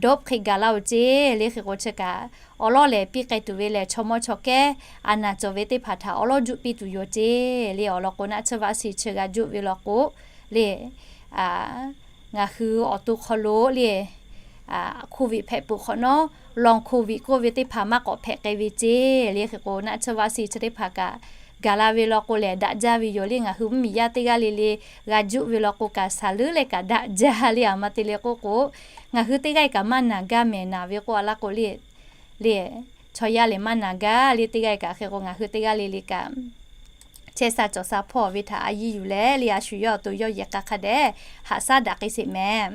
โดป hk'e gaˬ la oˬ ceˇ. Le hk'e k'o chi kaꞈ awˉ lawˉ lehˬ piˇ k'ai tuˬ ve lehˬ chaw mawˇ chaw kehˉ a naˍ cawˬ ve teˇ hpaˍ htaꞈ awˉ lawˉ juˆ piˇ tuˬ yoˬ ceˇ. Le awˬ lawn k'o naˆ tsuhˇ vaˆ si chi g'a juˆ ve law k'o le ngaˬ hui awˬ to hk'aw lo le โควิด hpehꞈ peuˬ hk'awꞈ nawˉ ลองโควิด k'oˆ ve teˇ hpaˍ maˇ k'awꞈ hpehꞈ k'ai ve ceˇ. Le hk'e k'o naˆ tsuhˇ vaˆ si chi teˇ hpaˍ kaꞈ gaˬ la ve law k'o lehˬ daꞈ jaˇ ve yoˬ. Le ngaˬ hui mvuhˇ miˬ yaˇ teˇ g'aˇ le le g'a juˆ ve law k'o kaꞈ shaˍ leuˉ leh kaꞈ daꞈ jaˇ le. A ma te leh k'oˆ k'o ngaˬ hui teˇ g'aˇ kaꞈ maˇ naˬ gaˇ mehˍ. Naˬ ve k'oˆ a laˇ k'o le le chaw yaˇ lehˬ maˇ naˬ gaˇ le. Teˇ g'aˇ kaꞈ hk'e k'o ngaˬ hui teˇ g'aˇ le le kaꞈ chehˇ sha cawˬ sha hpawˇ ve htaꞈ a yiˇ yuˬ leh le a shu yawˇ awˬ to yawˇ yehˬ k'a hk'a dehꞈ haꞈ shaˉ daꞈ k'ai sheˍ mehˍ.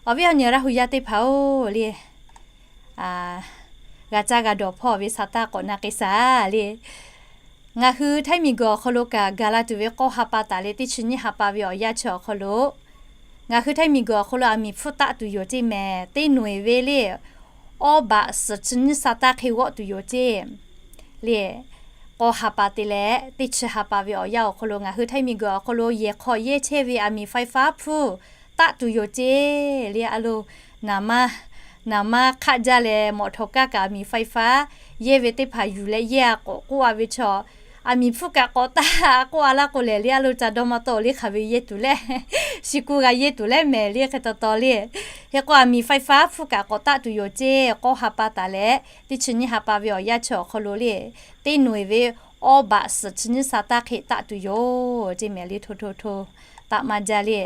Awˬ viˉ awˬ nyi Laˇ hu yaˇ teˇ hpaˍ-oˬ le, g'a caˇ g'a dawˬ hpawˇ ve sa taˇ k'awꞈ na k'ai shaˍ le. Ngaˬ hui htaiˇ miˬ guiˬ awˬ hk'aw lo kaꞈ gaˬ la tuˬ ve k'awˇ ha pa taˍ leh teˇ chi nyiˇ ha pa ve awˬ yanˇ chi awˬ hk'aw lo ngaˬ hui htaiˇ miˬ guiˬ awˬ hk'aw lo aˬ miˍ hpfuhˇ taˆ tuˬ yoˬ ceˇ mehˍ. Teˇ nawˬ eˬ ve le awˇ baꞈ suhˍ chi nyiˇ sa taˇ hk'e g'awˆ tuˬ yoˬ ceˇ le. K'awˇ ha pa te leh teˇ chi ha pa ve awˬ yanˇ awˬ hk'aw lo ngaˬ hui htaiˇ miˬ guiˬ awˬ hk'aw lo yehˬ hk'aw yehˇ chehˇ ve aˬ miˍ ไฟฟ้า hpfuhˇ taˆ tuˬ yoˬ ceˇ le. A lo naˍ maˇ, naˍ maˇ hk'aˆ jaˇ leh mawꞈ htawꞈ kaˇ kaꞈ aˬ miˍ ไฟฟ้า yehˇ ve teˇ hpaˍ yuˬ leh yehˇ a k'awꞈ k'oˆ a ve chaw aˬ miˍ hpfuhˇ kaꞈ k'awꞈ taˆ k'oˆ a laˇ k'o lehˬ le a lo ca dawˇ maˇ tawˆ le hk'aˬ ve yehˇ tuˬ leh shu kuˇ g'a yehˇ tuˬ leh mehˍ le hk'e taw taw le. Hk'e k'o aˬ miˍ ไฟฟ้า hpfuhˇ kaꞈ k'awꞈ taˆ tuˬ yoˬ ceˇ. K'awˇ ha pa taˍ leh teˇ chi nyiˇ ha pa ve awˬ yanˇ chi awˬ hk'aw lo le teˇ nawˬ eˬ ve awˇ baꞈ suhˍ chi nyiˇ sa taˇ hk'e taˆ tuˬ yoˬ ceˇ mehˍ le. Hto hto hto, taˆ maˇ jaˇ le.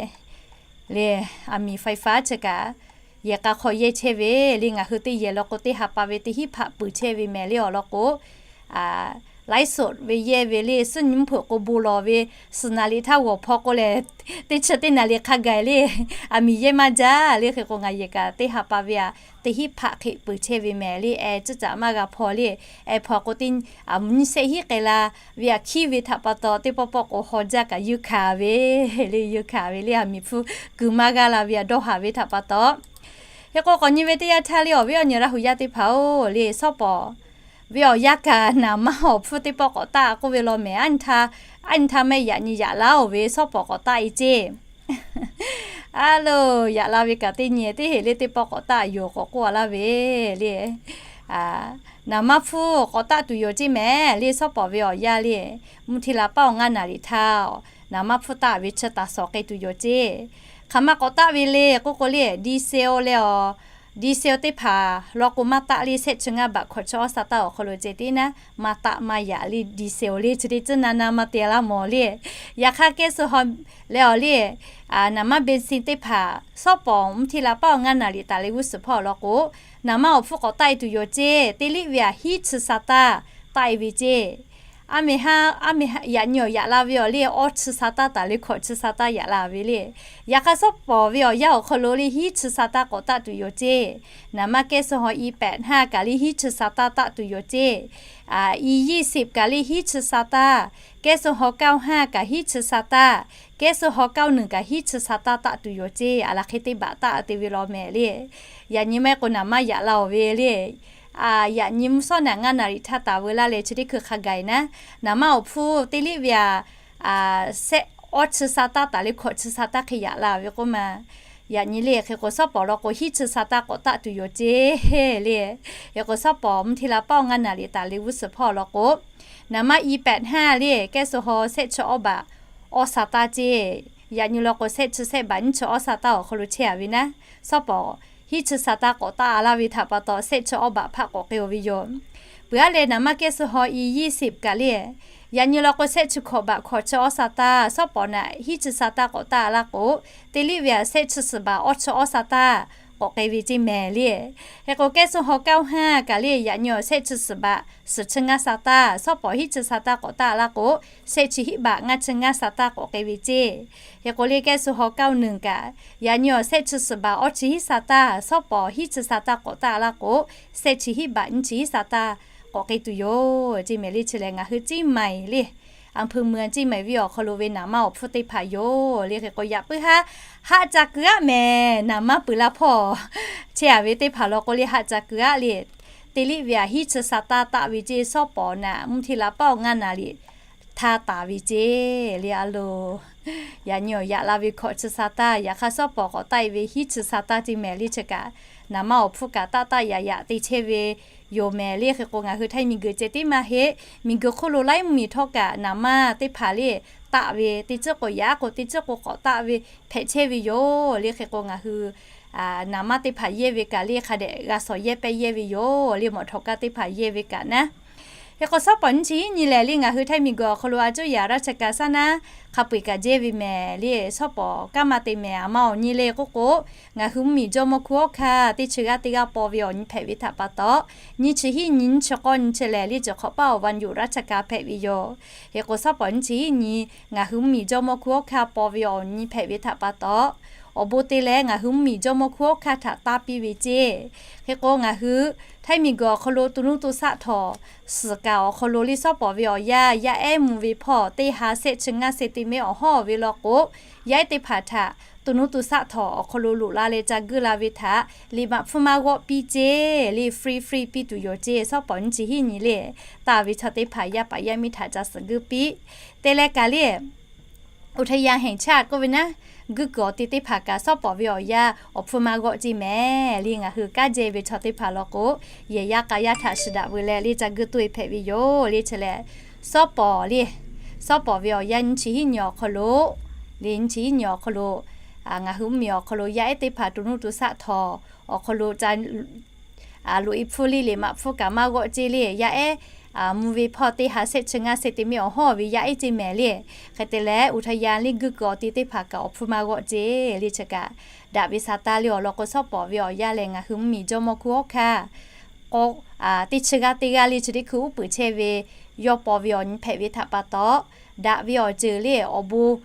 Le, aˬ miˍ ไฟฟ้า chi kaꞈ yehˬ k'a hk'aw yehˇ chehˇ ve le. Ngaˬ hui teˇ yehˬ law k'o, teˇ ha pa ve teˇ hinˉ hpaꞈ peuˬ chehˇ ve mehˍ le awˬ lawn k'o, ไลฟ์สด ve yehˇ ve le, suhˉ nyi mvuhˇ hpeuꞈ k'o bon lawˬ ve, suhˍ naˍ liꞈ htaˇ g'awˬ hpaw k'o lehˬ, teˇ chi teˇ naˍ liꞈ hk'a gaˬ le, aˬ miˍ yehˇ maˇ jaˇ le. Hk'e k'o ngaˬ yehˬ kaꞈ teˇ ha pa ve aˬ, teˇ hinˉ hpaꞈ hk'e peuˬ chehˇ ve mehˍ le. Ehˉ, ciˉ caꞈ maˇ g'a hpaw le. Ehˉ, hpaw k'o teˇ, aˬ, nyiˇ shehˆ hinˉ k'ai la ve aˬ hkiˉ ve htaꞈ pa taw, teˇ pawˆ pawˆ k'o haw jaˇ kaꞈ yuˇ hkanˍ ve le, yuˇ hkanˍ ve le. Aˬ miˍ hpfuhˇ kuiˬ maˇ g'aˇ la ve aˬ dawˇ haˍ ve htaꞈ pa taw, hk'e k'o k'awꞈ nyi ve teˇ yanˇ htaˇ le, awˬ viˉ awˬ nyi Laˇ hu yaˇ teˇ hpaˍ-oˬ le, shawˉ pawˍ ve awˬ yanˇ kaꞈ naˍ manˇ awˬ hpfuhˇ teˇ pawˆ k'awꞈ taˆ k'oˆ ve law mehˍ. Aˉ nyi htaˇ, aˉ nyi htaˇ mehˆ yaꞈ nyi yaꞈ laˇ-oˬ ve shawˉ pawˍ k'awꞈ taˆ e ceˇ. A loˬ, yaꞈ la ve kaꞈ teˇ nyi teˇ heˍ le, teˇ pawˆ k'awꞈ taˆ yoˬ k'awꞈ k'oˆ a laˇ ve le. Naˍ manˇ hpfuhˇ k'awꞈ taˆ tuˬ yoˬ ceˇ mehˍ le. Shawˉ pawˍ ve awˬ yanˇ le, mvuhˇ hteˇ la paˉ awˬ ngaˇ naˍ riˍ htaˇ, naˍ manˇ hpfuhˇ taˆ ve chi taˍ sawˍ k'ai tuˬ yoˬ ceˇ. Hk'aˬ ma k'awꞈ taˆ ve le k'oˆ k'o le, diesel leh awˬ, diesel teˇ hpaˍ law k'o maˇ taˆ le, shehˆ chi ngaˇ baꞈ hkawꞈ chi awˇ sa taˇ awˬ hk'aw lo ceh tiˉ naˉ, maˇ taˆ maˇ yaꞈ le. Diesel le chi teˇ tcuhˉ na na maˇ te laˇ mawˬ le. Yaꞈ hk'aˇ แก๊สโซฮอล์ leh awˬ le, naˍ manˇ เบนซิน teˇ hpaˍ shawˉ pawˍ mvuhˇ hteˇ la paˉ awˬ ngaˇ naˍ riˍ taˍ leh g'uˇ suhˍ hpawˇ awˬ lawn k'o, naˍ manˇ awˬ hpfuhˇ k'awꞈ taˆ e tuˬ yoˬ ceˇ. Teˇ liˆ ve aˬ hiˉ chi sa taˇ taˆ e ve ceˇ. Aˉ meh haˉ, aˉ meh haˉ yaꞈ nyi awˬ yaꞈ la ve awˬ le, awˇ chi sa taˇ taˍ leh hkawꞈ chi sa taˇ yaꞈ la ve le. Yaꞈ hk'aˇ shawˉ pawˍ ve awˬ yanˇ awˬ hk'aw lo le hiˉ chi sa taˇ k'awꞈ taˆ tuˬ yoˬ ceˇ. Naˍ manˇ แก๊สโซฮอล์ อี แปดห้า kaꞈ le hiˉ chi sa taˇ taˆ tuˬ yoˬ ceˇ. อี ยี่สิบ kaꞈ le hiˉ chi sa taˇ, แก๊สโซฮอล์ เก้าห้า kaꞈ hiˉ chi sa taˇ, แก๊สโซฮอล์ เก้าหนึ่ง kaꞈ hiˉ chi sa taˇ taˆ tuˬ yoˬ ceˇ. Aˬ laˬ hk'e teˇ baꞈ taˆ te ve law mehˍ le. Yaꞈ nyi maˇ heˆ k'o naˍ manˇ yaꞈ la-oˬ ve le. Yaꞈ nyi mvuhˇ shawˉ naꞈ ngaˇ naˍ riˍ htaˇ taˍ veu laˇ leh chi teˇ hkui hk'a gaˬ naˉ, naˍ manˇ awˬ hpfuhˇ teˇ liˆ ve aˬ, shehˆ, awˇ chi sa taˇ taˍ leh hkawꞈ chi sa taˇ hk'e yaꞈ la ve k'oˆ ma. Yaꞈ nyi le hk'e k'o shawˉ pawˍ law k'o hiˉ chi sa taˇ k'awꞈ taˆ tuˬ yoˬ ceˇ le. Hk'e k'o shawˉ pawˍ mvuhˇ hteˇ la paˉ awˬ ngaˇ naˍ riˍ taˍ leh g'uˇ suhˍ hpawˇ awˬ lawn k'o, naˍ manˇ อี แปดห้า le แก๊สโซฮอล์ shehˆ chi awˇ baꞈ awˇ sa taˇ ceˇ. Yaꞈ nyi law k'o shehˆ chi shehˆ baꞈ nyiˇ chi awˇ sa taˇ awˬ hk'aw lo chehˇ a ve naˉ, shawˉ pawˍ hiˉ chi sa taˇ k'awꞈ taˆ a laˇ ve htaꞈ pa taw shehˆ chi awˇ baꞈ hpaˆ k'awꞈ k'ai-o ve yoˬ. Peuˬ aˉ leh naˍ manˇ แก๊สโซฮอล์ อี ยี่สิบ kaꞈ le, yaꞈ nyi law k'o shehˆ chi hkawꞈ baꞈ hkawꞈ chi awˇ sa taˇ, shawˉ pawˍ naꞈ hiˉ chi sa taˇ k'awꞈ taˆ a laˇ k'o, teˇ liˆ ve aˬ shehˆ chi suhˍ baꞈ awˇ chi awˇ sa taˇ k'awꞈ k'ai ve ceˇ mehˍ le. Hk'e k'o แก๊สโซฮอล์ เก้าห้า kaꞈ le yaꞈ nyi awˬ shehˆ chi suhˍ baꞈ suhˍ chi ngaˇ sa taˇ, shawˉ pawˍ hiˉ chi sa taˇ k'awꞈ taˆ a laˇ k'o, shehˆ chi hiˉ baꞈ ngaˇ chi ngaˇ sa taˇ k'awꞈ k'ai ve ceˇ. Hk'e k'o le แก๊สโซฮอล์ เก้าหนึ่ง kaꞈ, yaꞈ nyi awˬ shehˆ chi suhˍ baꞈ awˇ chi hiˉ sa taˇ, shawˉ pawˍ hiˉ chi sa taˇ k'awꞈ taˆ a laˇ k'o, shehˆ chi hiˉ baꞈ nyiˇ chi hiˉ sa taˇ k'awꞈ k'ai tuˬ yoˬ ceˇ mehˍ le. Chi lehˬ ngaˬ hui เชียงใหม่ le, อำเภอเมือง เชียงใหม่ ve awˬ hk'aw lo ve naˍ manˇ awˬ hpfuhˇ teˇ hpaˍ yoˬ le. Hk'e k'o yaꞈ puiˉ haˉ, haˆ ca keu aˉ mehˍ, naˍ manˇ peuˬ la hpawˇ chehˇ a ve teˇ hpaˍ law k'o le haˆ ca keu aˉ le, teˇ liˆ ve aˬ hiˉ chi sa taˇ taˆ ve ceˇ. Shawˉ pawˍ naꞈ mvuhˇ hteˇ la paˉ awˬ ngaˇ naˍ riˍ htaˇ taˍ ve ceˇ le. A loˬ, yaꞈ nyi awˬ yaꞈ la ve hkawꞈ chi sa taˇ, yaꞈ hk'aˇ shawˉ pawˍ k'awꞈ taˆ e ve hiˉ chi sa taˇ ceˇ mehˍ le. Chi kaꞈ naˍ manˇ awˬ hpfuhˇ kaꞈ taˆ taˆ yaꞈ yaꞈ te chehˇ ve yoˬ mehˍ le. Hk'e k'o ngaˬ hui htaiˇ miˬ guiˬ ceh tiˉ maˇ heˆ, miˬ guiˬ hk'oˆ lo laiˉ mvuhˇ miˬ htawˇ kaꞈ naˍ manˇ teˇ hpaˍ le taˆ ve, teˇ ceuˬ k'o yaꞈ k'o teˇ ceuˬ k'o k'awꞈ taˆ ve hpehꞈ chehˇ ve yoˬ le. Hk'e k'o ngaˬ hui naˍ manˇ teˇ hpaˍ yehˇ ve kaꞈ le hk'a dehꞈ g'a shawˍ yehˇ pehˇ yehˇ ve yoˬ le. Mawꞈ htawꞈ kaˇ teˇ hpaˍ yehˇ ve kaꞈ naˉ, hk'e k'o shawˉ pawˍ nyiˇ chi hiˉ nyi lehˬ le ngaˬ hui htaiˇ miˬ guiˬ awˬ hk'aw lo a cuˇ yaꞈ ราชการ saˉ naˉ hk'a peu eˬ kaꞈ jehˇ ve mehˍ le. Shawˉ pawˍ kanˉ ma te mehˍ, aˬ ma awˬ nyi le k'oˆ k'o, ngaˬ hui mvuhˇ miˬ jawˇ mawˇ hkuˇ hawˉ hkanˇ teˇ chi g'aˇ teˇ g'aˇ paw ve awˬ nyi hpehꞈ ve htaꞈ pa taw, nyiˇ chi hiˉ nyi nyiˇ chi k'awˇ nyi chi lehˬ le cawˬ hk'awꞈ paˉ awˬ วันหยุด ราชการ hpehꞈ ve yoˬ. Hk'e k'o shawˉ pawˍ nyiˇ chi hiˉ nyi ngaˬ hui mvuhˇ miˬ jawˇ mawˇ hkuˇ hawˉ hkanˇ paw ve awˬ nyi hpehꞈ ve htaꞈ pa taw, awˬ bon te leh ngaˬ hui mvuhˇ miˬ jawˇ mawˇ hkuˇ hawˉ hkanˇ htaꞈ taˇ piˇ ve ceˇ. Hk'e k'o ngaˬ hui htaiˇ miˬ guiˬ awˬ hk'aw lo to nuˇ to shaˆ htawˇ, suhˍ kaˍ awˬ hk'aw lo le shawˉ pawˍ ve awˬ yanˇ yaˇ ehˉ mvuh ve hpawˇ teˇ ha shehˆ chi ngaˇ centimeter awˬ hawˉ ve law k'o, yaˇ ehˉ teˇ hpaˍ htaꞈ to nuˇ to shaˆ htawˇ awˬ hk'aw lo loꞈ la leh ca guiˇ la ve htaꞈ liꞈ maꞈ hpfuhˇ maˇ g'awˆ piˇ ceˇ le, free free piˇ tuˬ yoˬ ceˇ. Shawˉ pawˍ nyiˇ chi hiˉ nyi le taˍ ve chaw teˇ hpaˍ yaˇ paˍ yaˇ miˇ htaꞈ ca suhˍ guiˇ piˇ te leh kaꞈ le อุทยานแห่งชาติ k'oˆ ve naˉ, guiˇ kuiˬ awˬ te teˇ hpaˍ kaꞈ shawˉ pawˍ ve awˬ yanˇ awˬ hpfuhˇ maˇ g'awˆ ceˇ mehˍ le. Ngaˬ hui kanˉ jehˇ ve chaw teˇ hpaˍ law k'o, yehˬ yaˇ k'a yaˇ htaꞈ shiˍ daꞈ veu leh le ca guiˇ tuˇ e hpehꞈ ve yoˬ le. Chi lehˬ shawˉ pawˍ le, shawˉ pawˍ ve awˬ yanˇ nyiˇ chi hiˉ nyi awˬ hk'aw lo le, nyiˇ chi hiˉ nyi awˬ hk'aw lo ngaˬ hui mvuhˇ miˬ awˬ hk'aw lo yaˇ ehˉ teˇ hpaˍ to nuˇ to shaˆ htawˇ awˬ hk'aw lo ca loꞈ e hpfuhˇ le, liꞈ maꞈ hpfuhˇ kaꞈ maˇ g'awˆ ceˇ le. Yaˇ ehˉ mvuh ve hpawˇ teˇ ha shehˆ chi ngaˇ se te miˇ awˬ hawˉ ve yaˇ ehˉ ceˇ mehˍ le. Hk'e te leh อุทยาน liˇ guiˇ kuiˬ awˬ ti teˇ hpaˍ kaꞈ awˬ hpu maˇ g'awˆ ceˇ le. Chi kaꞈ daꞈ ve sa taˇ le awˬ lawn k'o, shawˉ pawˍ ve awˬ yanˇ lehˬ ngaˬ hui mvuhˇmiˬ jawˇmawˇ hkuˇ hawˉ hkanˇ k'o, teˇ chi g'aˇ teˇ g'aˇ le chi teˇ hkui uˉ peunˍ chehˇ ve yawˇ paw ve awˬ nyi hpehꞈ ve htaꞈ pa taw, daꞈ ve awˬ ceuˬ le awˬ bon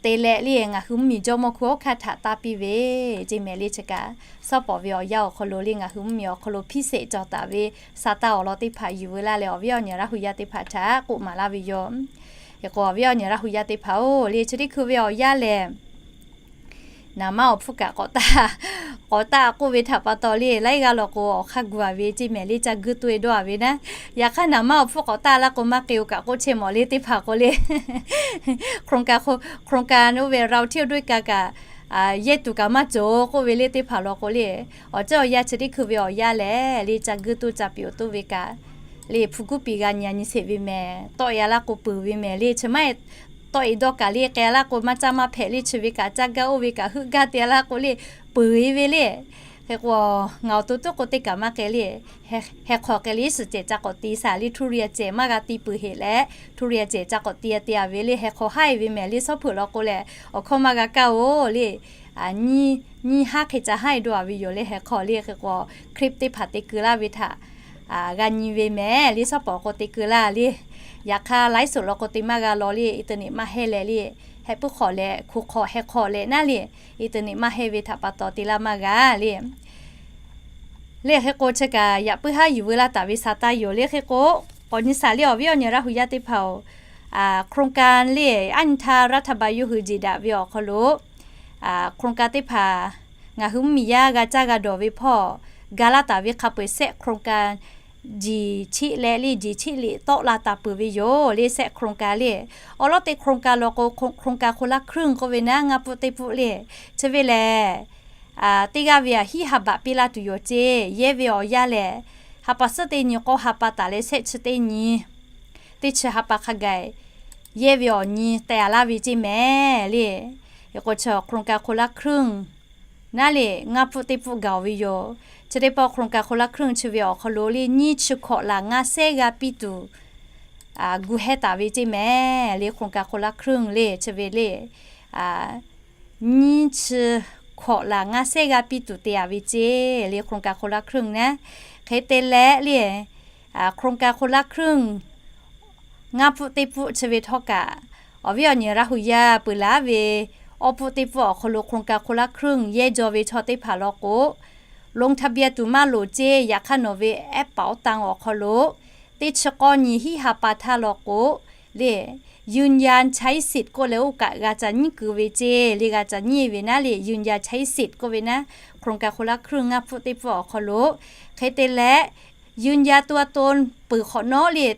te leh le ngaˬ hui mvuhˇmiˬ jawˇmawˇ hkuˇ hawˉ hkanˇ htaꞈ taˇ piˇ ve ceˇ mehˍ le. Chi kaꞈ shawˉ pawˍ ve awˬ yanˇ awˬ hk'aw lo le ngaˬ hui mvuhˇmiˬ awˬ hk'aw lo hpiˇ sheˍ cawˬ taˍ ve sa taˇ awˬ lawn teˇ hpaˍ yuˬ veu laˇ leh awˬ viˉ awˬ nyi Laˇ hu yaˇ teˇ hpaˍ htaꞈ k'oˆ maˍ laˇ ve yoˬ. Hk'e k'o awˬ viˉ awˬ nyi Laˇ hu yaˇ teˇ hpaˍ-oˬ le, chi teˇ hkui ve awˬ yanˇ lehˬ naˍ manˇ awˬ hpfuhˇ kaꞈ k'awꞈ taˇ, k'awꞈ taˇ k'oˆ ve htaꞈ pa taw le, laiˉ g'aˇ law k'o awˬ hk'aˇ gu-a ve ceˇ mehˍ le, ca guˇ toˇ-e dawˇ-a ve naˉ. Yaꞈ hk'aˇ naˍ manˇ awˬ hpfuhˇ k'awꞈ taˇ laˇ k'o maˇ k'e-o kaꞈ k'oˆ chehˇ mawˬ le teˇ hpaˍ k'o le โครงการ oˇ ve เราเที่ยวด้วยกัน kaꞈ yehˇ tuˬ kaꞈ maˇ cawˬ k'oˆ ve le teˇ hpaˍ law k'o le, awˬ ceuˬ awˬ yanˇ chi teˇ hkui ve awˬ yanˇ lehˬ le ca guˇ toˇ ca piˍ-oˬ toˇ ve kaꞈ le hpu kuˉ piˍ g'a nyi-a nyi sheˍ ve mehˍ. Tawˆ-e-a laˇ k'o peuˬ ve mehˍ le, chi maˇ heˆ tawˆ-e dawˇ kaꞈ le k'ai-a laˇ k'o maˇ caˇ maˇ hpehꞈ le, chi ve kaꞈ caˇ gaˇ oˇ ve kaꞈ heuˆ gaˇ te-a laˇ k'o le peuˬ-e ve le. Hk'e k'o ngaˬ awˬ to tuˉ k'o teˇ kaꞈ maˇ k'ai le, heh hk'aw k'ai le suhˍ cehˬ ca k'awꞈ ti saˍ le, ทุเรียน cehˬ maˇ g'a ti peuˬ heˆ leh ทุเรียน cehˬ ca k'awꞈ ti-a te-a ve le, heh hk'aw haˉ-e ve mehˍ le. Shawˉ hpeuꞈ law k'o lehˬ awˬ hkawˇ maˇ g'a kaˇ-oˬ le, nyiˇ haˉ hk'e ca haˉ-e dawˇ-a ve yoˬ le. Heh hk'aw le hk'e k'o clip teˇ hpaˍ te keu laˇ ve htaꞈ g'a nyi ve mehˍ le. Shawˉ pawˍ k'o te keu laˇ le. Yaꞈ hk'aˇ ไลฟ์สด law k'o te maˇ g'a law le, internet maˇ hehnˇ leh le, heh puiˉ hk'awꞈ leh hku hk'awꞈ heh hk'aw leh naˉ le, internet maˇ hehnˇ ve htaꞈ pa taw te laˇ maˇ g'a le. Le hk'e k'o chi kaꞈ yaꞈ puiˉ haˉ yuˬ veu laˇ taˍ ve sa taˇ yoˬ le. Hk'e k'o k'awꞈ nyi saˍ le awˬ viˉ awˬ nyi Laˇ hu yaˇ teˇ hpaˍ-oˬ, โครงการ le aˉ nyi htaˇ รัฐบาล yawˇ hui jeˬ daꞈ ve awˬ hk'aw lo โครงการ teˇ hpaˍ ngaˬ hui mvuhˇmiˬ yaˇ g'a caˇ g'a dawˬ ve hpawˇ ga laˇ taˍ ve hk'a peu-eˬ sehˆ โครงการ jiˬ chiˆ leh le jiˬ chiˆ liꞈ tawˆ la taˍ peuˬ ve yoˬ le. Sehˆ โครงการ le awˬ lawˉ teˇ โครงการ law k'o โครงการ คนละครึ่ง k'oˆ ve naˉ, ngaˇ pfuhˆ teˇ pfuhˆ le. Chi ve lehˬ teˇ g'aˇ ve aꞈ hiˉ ha baꞈ piˇ laˇ tuˬ yoˬ ceˇ. Yehˇ ve awˬ yanˇ lehˬ ha pa suhˉ teˇ nyi k'awˇ ha pa taˍ leh sehˆ chi teˇ nyi, teˇ chi ha pa hk'a gaˬ yehˇ ve awˬ nyi teh-a laˇ ve ceˇ mehˍ le. Hk'e k'o chi โครงการ คนละครึ่ง naˉ le ngaˇ pfuhˆ teˇ pfuhˆ gaˬ-oˬ ve yoˬ. Chi teˇ pawˆ โครงการ คนละครึ่ง chi ve awˬ hk'aw lo le nyiˇ chi hkawꞈ laˬ ngaˇ sehˉ g'aˇ piˇ tuˬ gu hehˇ taˍ ve ceˇ mehˍ le. โครงการ คนละครึ่ง le chi ve le nyiˇ chi hkawꞈ laˬ ngaˇ sehˉ g'aˇ piˇ tuˬ te-a ve ceˇ le. โครงการ คนละครึ่ง naˉ. Hk'e te leh le โครงการ คนละครึ่ง ngaˇ pfuhˆ teˇ pfuhˆ chi ve htawˇ kaꞈ awˬ viˉ awˬ nyi Laˇ hu yaˇ peuˬ laˉ ve awˬ pfuhˆ teˇ pfuhˆ awˬ hk'aw lo โครงการ คนละครึ่ง yehˇ jaw ve chaw teˇ hpaˍ law k'o ลงทะเบียน tuˬ maˇ loˍ ceˇ. Yaꞈ hk'aˇ nawˬ ve แอปเป๋าตัง awˬ hk'aw lo teˇ chi k'awˇ nyi hiˉ ha pa htaˇ law k'o le ยืนยันใช้สิทธิ์ k'oˆ leh oˇ kaꞈ g'a ca nyiˉ keu ve ceˇ le. G'a ca nyiˉ ve naˉ le ยืนยันใช้สิทธิ์ k'oˆ ve naˉ โครงการ คนละครึ่ง ngaˇ pfuhˆ teˇ pfuhˆ awˬ hk'aw lo. Hk'e te leh ยืนยันตัวตน peuˬ hk'awꞈ nawˉ le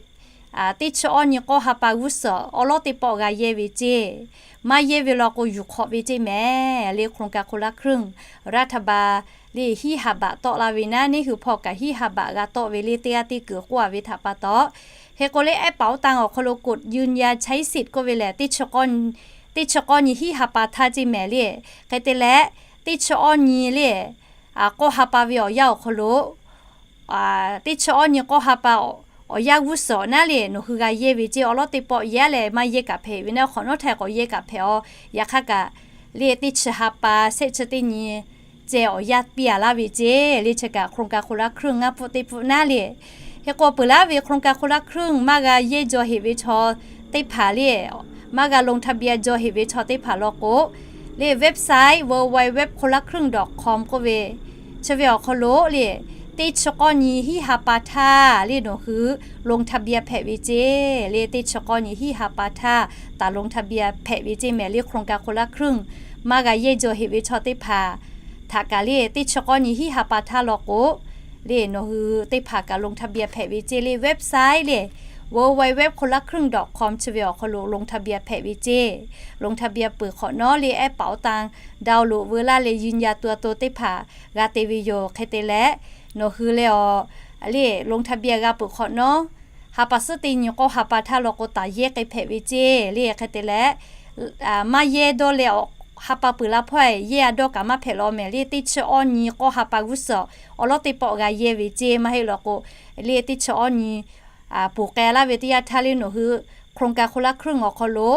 teˇ chi awˇ nyi k'awˇ ha pa g'uˇ suhˍ awˬ lawˉ teˇ pawˆ g'a yehˇ ve ceˇ. Maˇ yehˇ ve law k'o yuˬ hk'awꞈ ve ceˇ mehˍ le. โครงการ คนละครึ่ง รัฐบาล le hiˉ ha baꞈ tawˆ la ve naˉ, neˇ hui hpawˇ kaꞈ hiˉ ha baꞈ g'a tawˆ ve le teˇ g'aˇ teˇ kuiˬ k'oˆ-a ve htaꞈ pa taw, hk'e k'o le แอปเป๋าตัง awˬ hk'aw lo กดยืนยันใช้สิทธิ์ k'oˆ ve lehˬ teˇ chi k'awˇ nyi hiˉ ha pa htaˇ ceˇ mehˍ le. Hk'e te leh teˇ chi awˇ nyi le k'awˇ ha pa ve awˬ yanˇ awˬ hk'aw lo teˇ chi awˇ nyi k'awˇ ha pa awˬ yanˇ g'uˇ suhˍ naˉ le nawˬ hui g'a yehˇ ve ceˇ. Awˬ lawˉ teˇ pawˆ yehˇ leh maˇ yehˇ kaꞈ hpehꞈ ve naˉ, hk'awꞈ nawˉ htaˇ k'awꞈ yehˇ kaꞈ hpehꞈ-aw. Yaꞈ hk'aˇ kaꞈ le teˇ chi ha pa sehˆ chi teˇ nyi ceh awˬ yanˇ piˇ-a laˇ ve ceˇ le. Chi kaꞈ โครงการ คนละครึ่ง ngaˇ pfuhˆ teˇ pfuhˆ naˉ le. Hk'e k'o peuˬ laˉ ve โครงการ คนละครึ่ง maˇ g'a yehˇ jaw heꞈ ve chaw teˇ hpaˍ le, maˇ g'a ลงทะเบียน jaw heꞈ ve chaw teˇ hpaˍ law k'o le website www คนละครึ่ง dot com k'oˆ ve chi ve awˬ hk'aw lo le teˇ chi k'awˇ nyi hiˉ ha pa htaˇ le nawˬ hui ลงทะเบียน hpehꞈ ve ceˇ le. Teˇ chi k'awˇ nyi hiˉ ha pa htaˇ ลงทะเบียน hpehꞈ ve ceˇ mehˍ le. โครงการ คนละครึ่ง maˇ g'a yehˇ jaw heꞈ ve chaw teˇ hpaˍ htaꞈ kaꞈ le teˇ chi k'awˇ nyi hiˉ ha pa htaˇ law k'o le nawˬ hui teˇ hpaˍ kaꞈ ลงทะเบียน hpehꞈ ve ceˇ le. Website le www คนละครึ่ง dot com chi ve awˬ hk'aw lo ลงทะเบียน hpehꞈ ve ceˇ. ลงทะเบียน peuˬ hk'awꞈ nawˉ le แอปเป๋าตัง download veu laˇ leh ยืนยันตัวตน teˇ hpaˍ g'a te ve yoˬ. Hk'e te leh nawˬ hui le awˬ le ลงทะเบียน g'a peuˬ hk'awꞈ nawˉ ha pa suhˉ teˇ nyi k'awˇ ha pa htaˇ law k'o taˍ yehˇ k'ai hpehꞈ ve ceˇ le. Hk'e te leh maˇ yehˇ dawˇ leh ha pa peuˬ la hpawˇ yehˇ-a dawˇ kaꞈ maˇ hpehꞈ law mehˍ le. Teˇ chi awˇ nyi k'awˇ ha pa g'uˇ suhˍ awˬ lawˉ teˇ pawˆ g'a yehˇ ve ceˇ. Maˇ heˆ law k'o le teˇ chi awˇ nyi ponˬ k'ai laˇ ve teˇ yanˇ htaˇ le nawˬ hui โครงการคนละครึ่ง awˬ hk'aw lo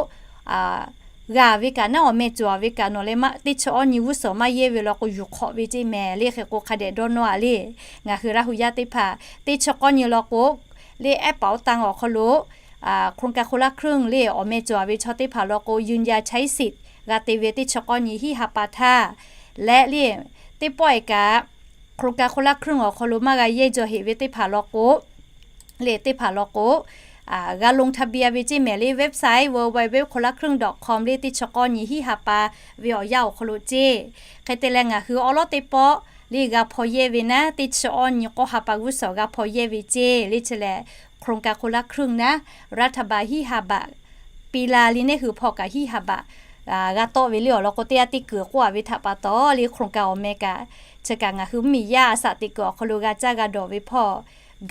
g'a ve kaꞈ naˉ awˬ meh cawˬ ve kaꞈ nawˬ leh teˇ chi awˇ nyi g'uˇ suhˍ maˇ yehˇ ve law k'o yuˬ hk'awꞈ ve ceˇ mehˍ le. Hk'e k'o hk'a dehꞈ dawˇ nawˇ a le. Ngaˬ hui Laˇ hu yaˇ teˇ hpaˍ teˇ chi k'awˇ nyi law k'o le แอปเป๋าตัง awˬ hk'aw lo โครงการคนละครึ่ง le awˬ meh cawˬ ve chaw teˇ hpaˍ law k'o ยืนยันใช้สิทธิ์ g'a te ve teˇ chi k'awˇ nyi hiˆ ha pa htaˇ leh le teˇ pawˆ e kaꞈ โครงการคนละครึ่ง awˬ hk'aw lo maˇ g'a yehˇ jaw heꞈ ve teˇ hpaˍ law k'o le teˇ hpaˍ law k'o g'a ลงทะเบียน ve ceˇ mehˍ le. Website www คนละครึ่ง dot com le teˇ chi k'awˇ nyi hiˆ ha pa ve awˬ yanˇ awˬ hk'aw lo ceˇ. Hk'e te leh ngaˬ hui awˉ lawˉ teˇ pawˆ le g'a hpaw yehˇ ve naˉ teˇ chi awˇ nyi k'awˇ ha pa g'uˇ suhˍ g'a hpaw yehˇ ve ceˇ le. Chi lehˬ โครงการคนละครึ่ง naˉ รัฐบาล hiˆ ha baꞈ piˇ la le neˇ hui hpawˇ kaꞈ hiˆ ha baꞈ g'a tawˆ ve le awˬ lawn k'o teˇ yanˇ teˇ kuiˬ k'oˆ a ve htaꞈ pa taw le โครงการ awˬ meh kaꞈ chi kaꞈ ngaˬ hui mvuhˇmiˬ yaˇ a shaꞈ teꞈ kuiˬ awˬ hk'aw lo g'a caˇ g'a dawˬ ve hpawˇ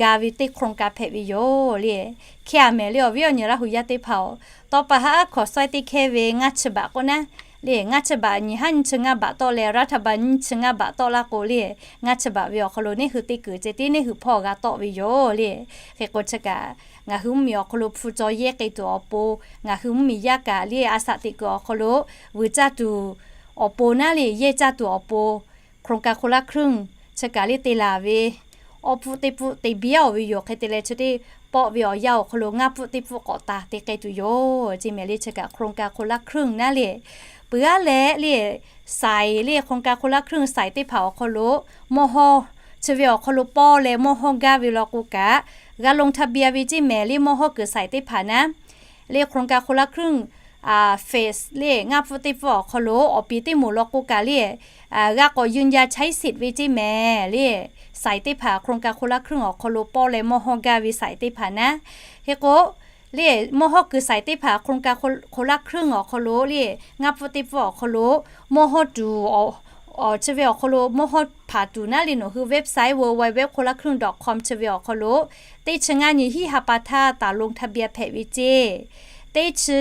ga ve teˇ โครงการ hpehꞈ ve yoˬ le. Hk'e a mehˍ le awˬ viˉ awˬ nyi Laˇ hu yaˇ teˇ hpaˍ-oˬ, tawˇ pa haˉ hk'awꞈ saiˉ teˇ hkehˇ ve ngaˇ chi baꞈ k'oˆ naˉ le ngaˇ chi baꞈ nyi haˉ nyi chi ngaˇ baꞈ tawˆ leh รัฐบาล nyi chi ngaˇ baꞈ tawˆ laˇ k'o le ngaˇ chi baꞈ ve awˬ hk'aw lo neˇ hui teˇ kuiˬ ceh tiˉ neˇ hui hpawˇ g'a tawˆ ve yoˬ le. Hk'e k'o chi kaꞈ ngaˬ hui mvuhˇmiˬ awˬ hk'aw lo hpu caw yehˇ k'ai tuˬ awˬ pon ngaˬ hui mvuhˇmiˬ yaˇ kaꞈ le a shaꞈ teꞈ kuiˬ awˬ hk'aw lo vuiˬ caˇ tuˬ awˬ pon naˉ le yehˇ caˇ tuˬ awˬ pon โครงการคนละครึ่ง chi kaꞈ le te laˬ ve awˬ pfuhˆ teˇ pfuhˆ te biˇ aˉ-oˬ ve yoˬ. Hk'e te leh chi teˇ pawˆ ve awˬ yanˇ awˬ hk'aw lo ngaˇ pfuhˆ teˇ pfuhˆ k'awꞈ taˍ te k'ai tuˬ yoˬ ceˇ mehˍ le. Chi kaꞈ โครงการคนละครึ่ง naˉ le peuˬ aˉ leh le สาย le โครงการคนละครึ่ง สาย teˇ hpaˍ awˬ hk'aw lo mawˇ hawˇ chi ve awˬ hk'aw lo pawˇ leh mawˇ hawˇ gaˇ ve law k'o kaꞈ g'a ลงทะเบียน ve ceˇ mehˍ le mawˇ hawˇ kuiˬ สาย teˇ hpaˍ naˉ le โครงการคนละครึ่ง phase le ngaˇ pfuhˆ teˇ pfuhˆ awˬ hk'aw lo awˬ piˍ teˇ moˍ law k'o kaꞈ le g'a k'awꞈ ยืนยันใช้สิทธิ์ ve ceˇ mehˍ le สาย teˇ hpaˍ โครงการคนละครึ่ง awˬ hk'aw lo pawˇ leh mawˇ hawˇ gaˇ ve สาย teˇ hpaˍ naˉ. Hk'e k'o le mawˇ hawˇ kuiˬ สาย teˇ hpaˍ โครงการคนละครึ่ง awˬ hk'aw lo le ngaˇ pfuhˆ teˇ pfuhˆ awˬ hk'aw lo mawˇ hawˇ tuˬ awˬ chi ve awˬ hk'aw lo mawˇ hawˇ hpaˍ tuˬ naˉ le nawˬ hui website www คนละครึ่ง dot com chi ve awˬ hk'aw lo teˇ chi ngaˇ nyi hiˆ ha pa htaˇ taˍ ลงทะเบียน hpehꞈ ve ceˇ. Teˇ chi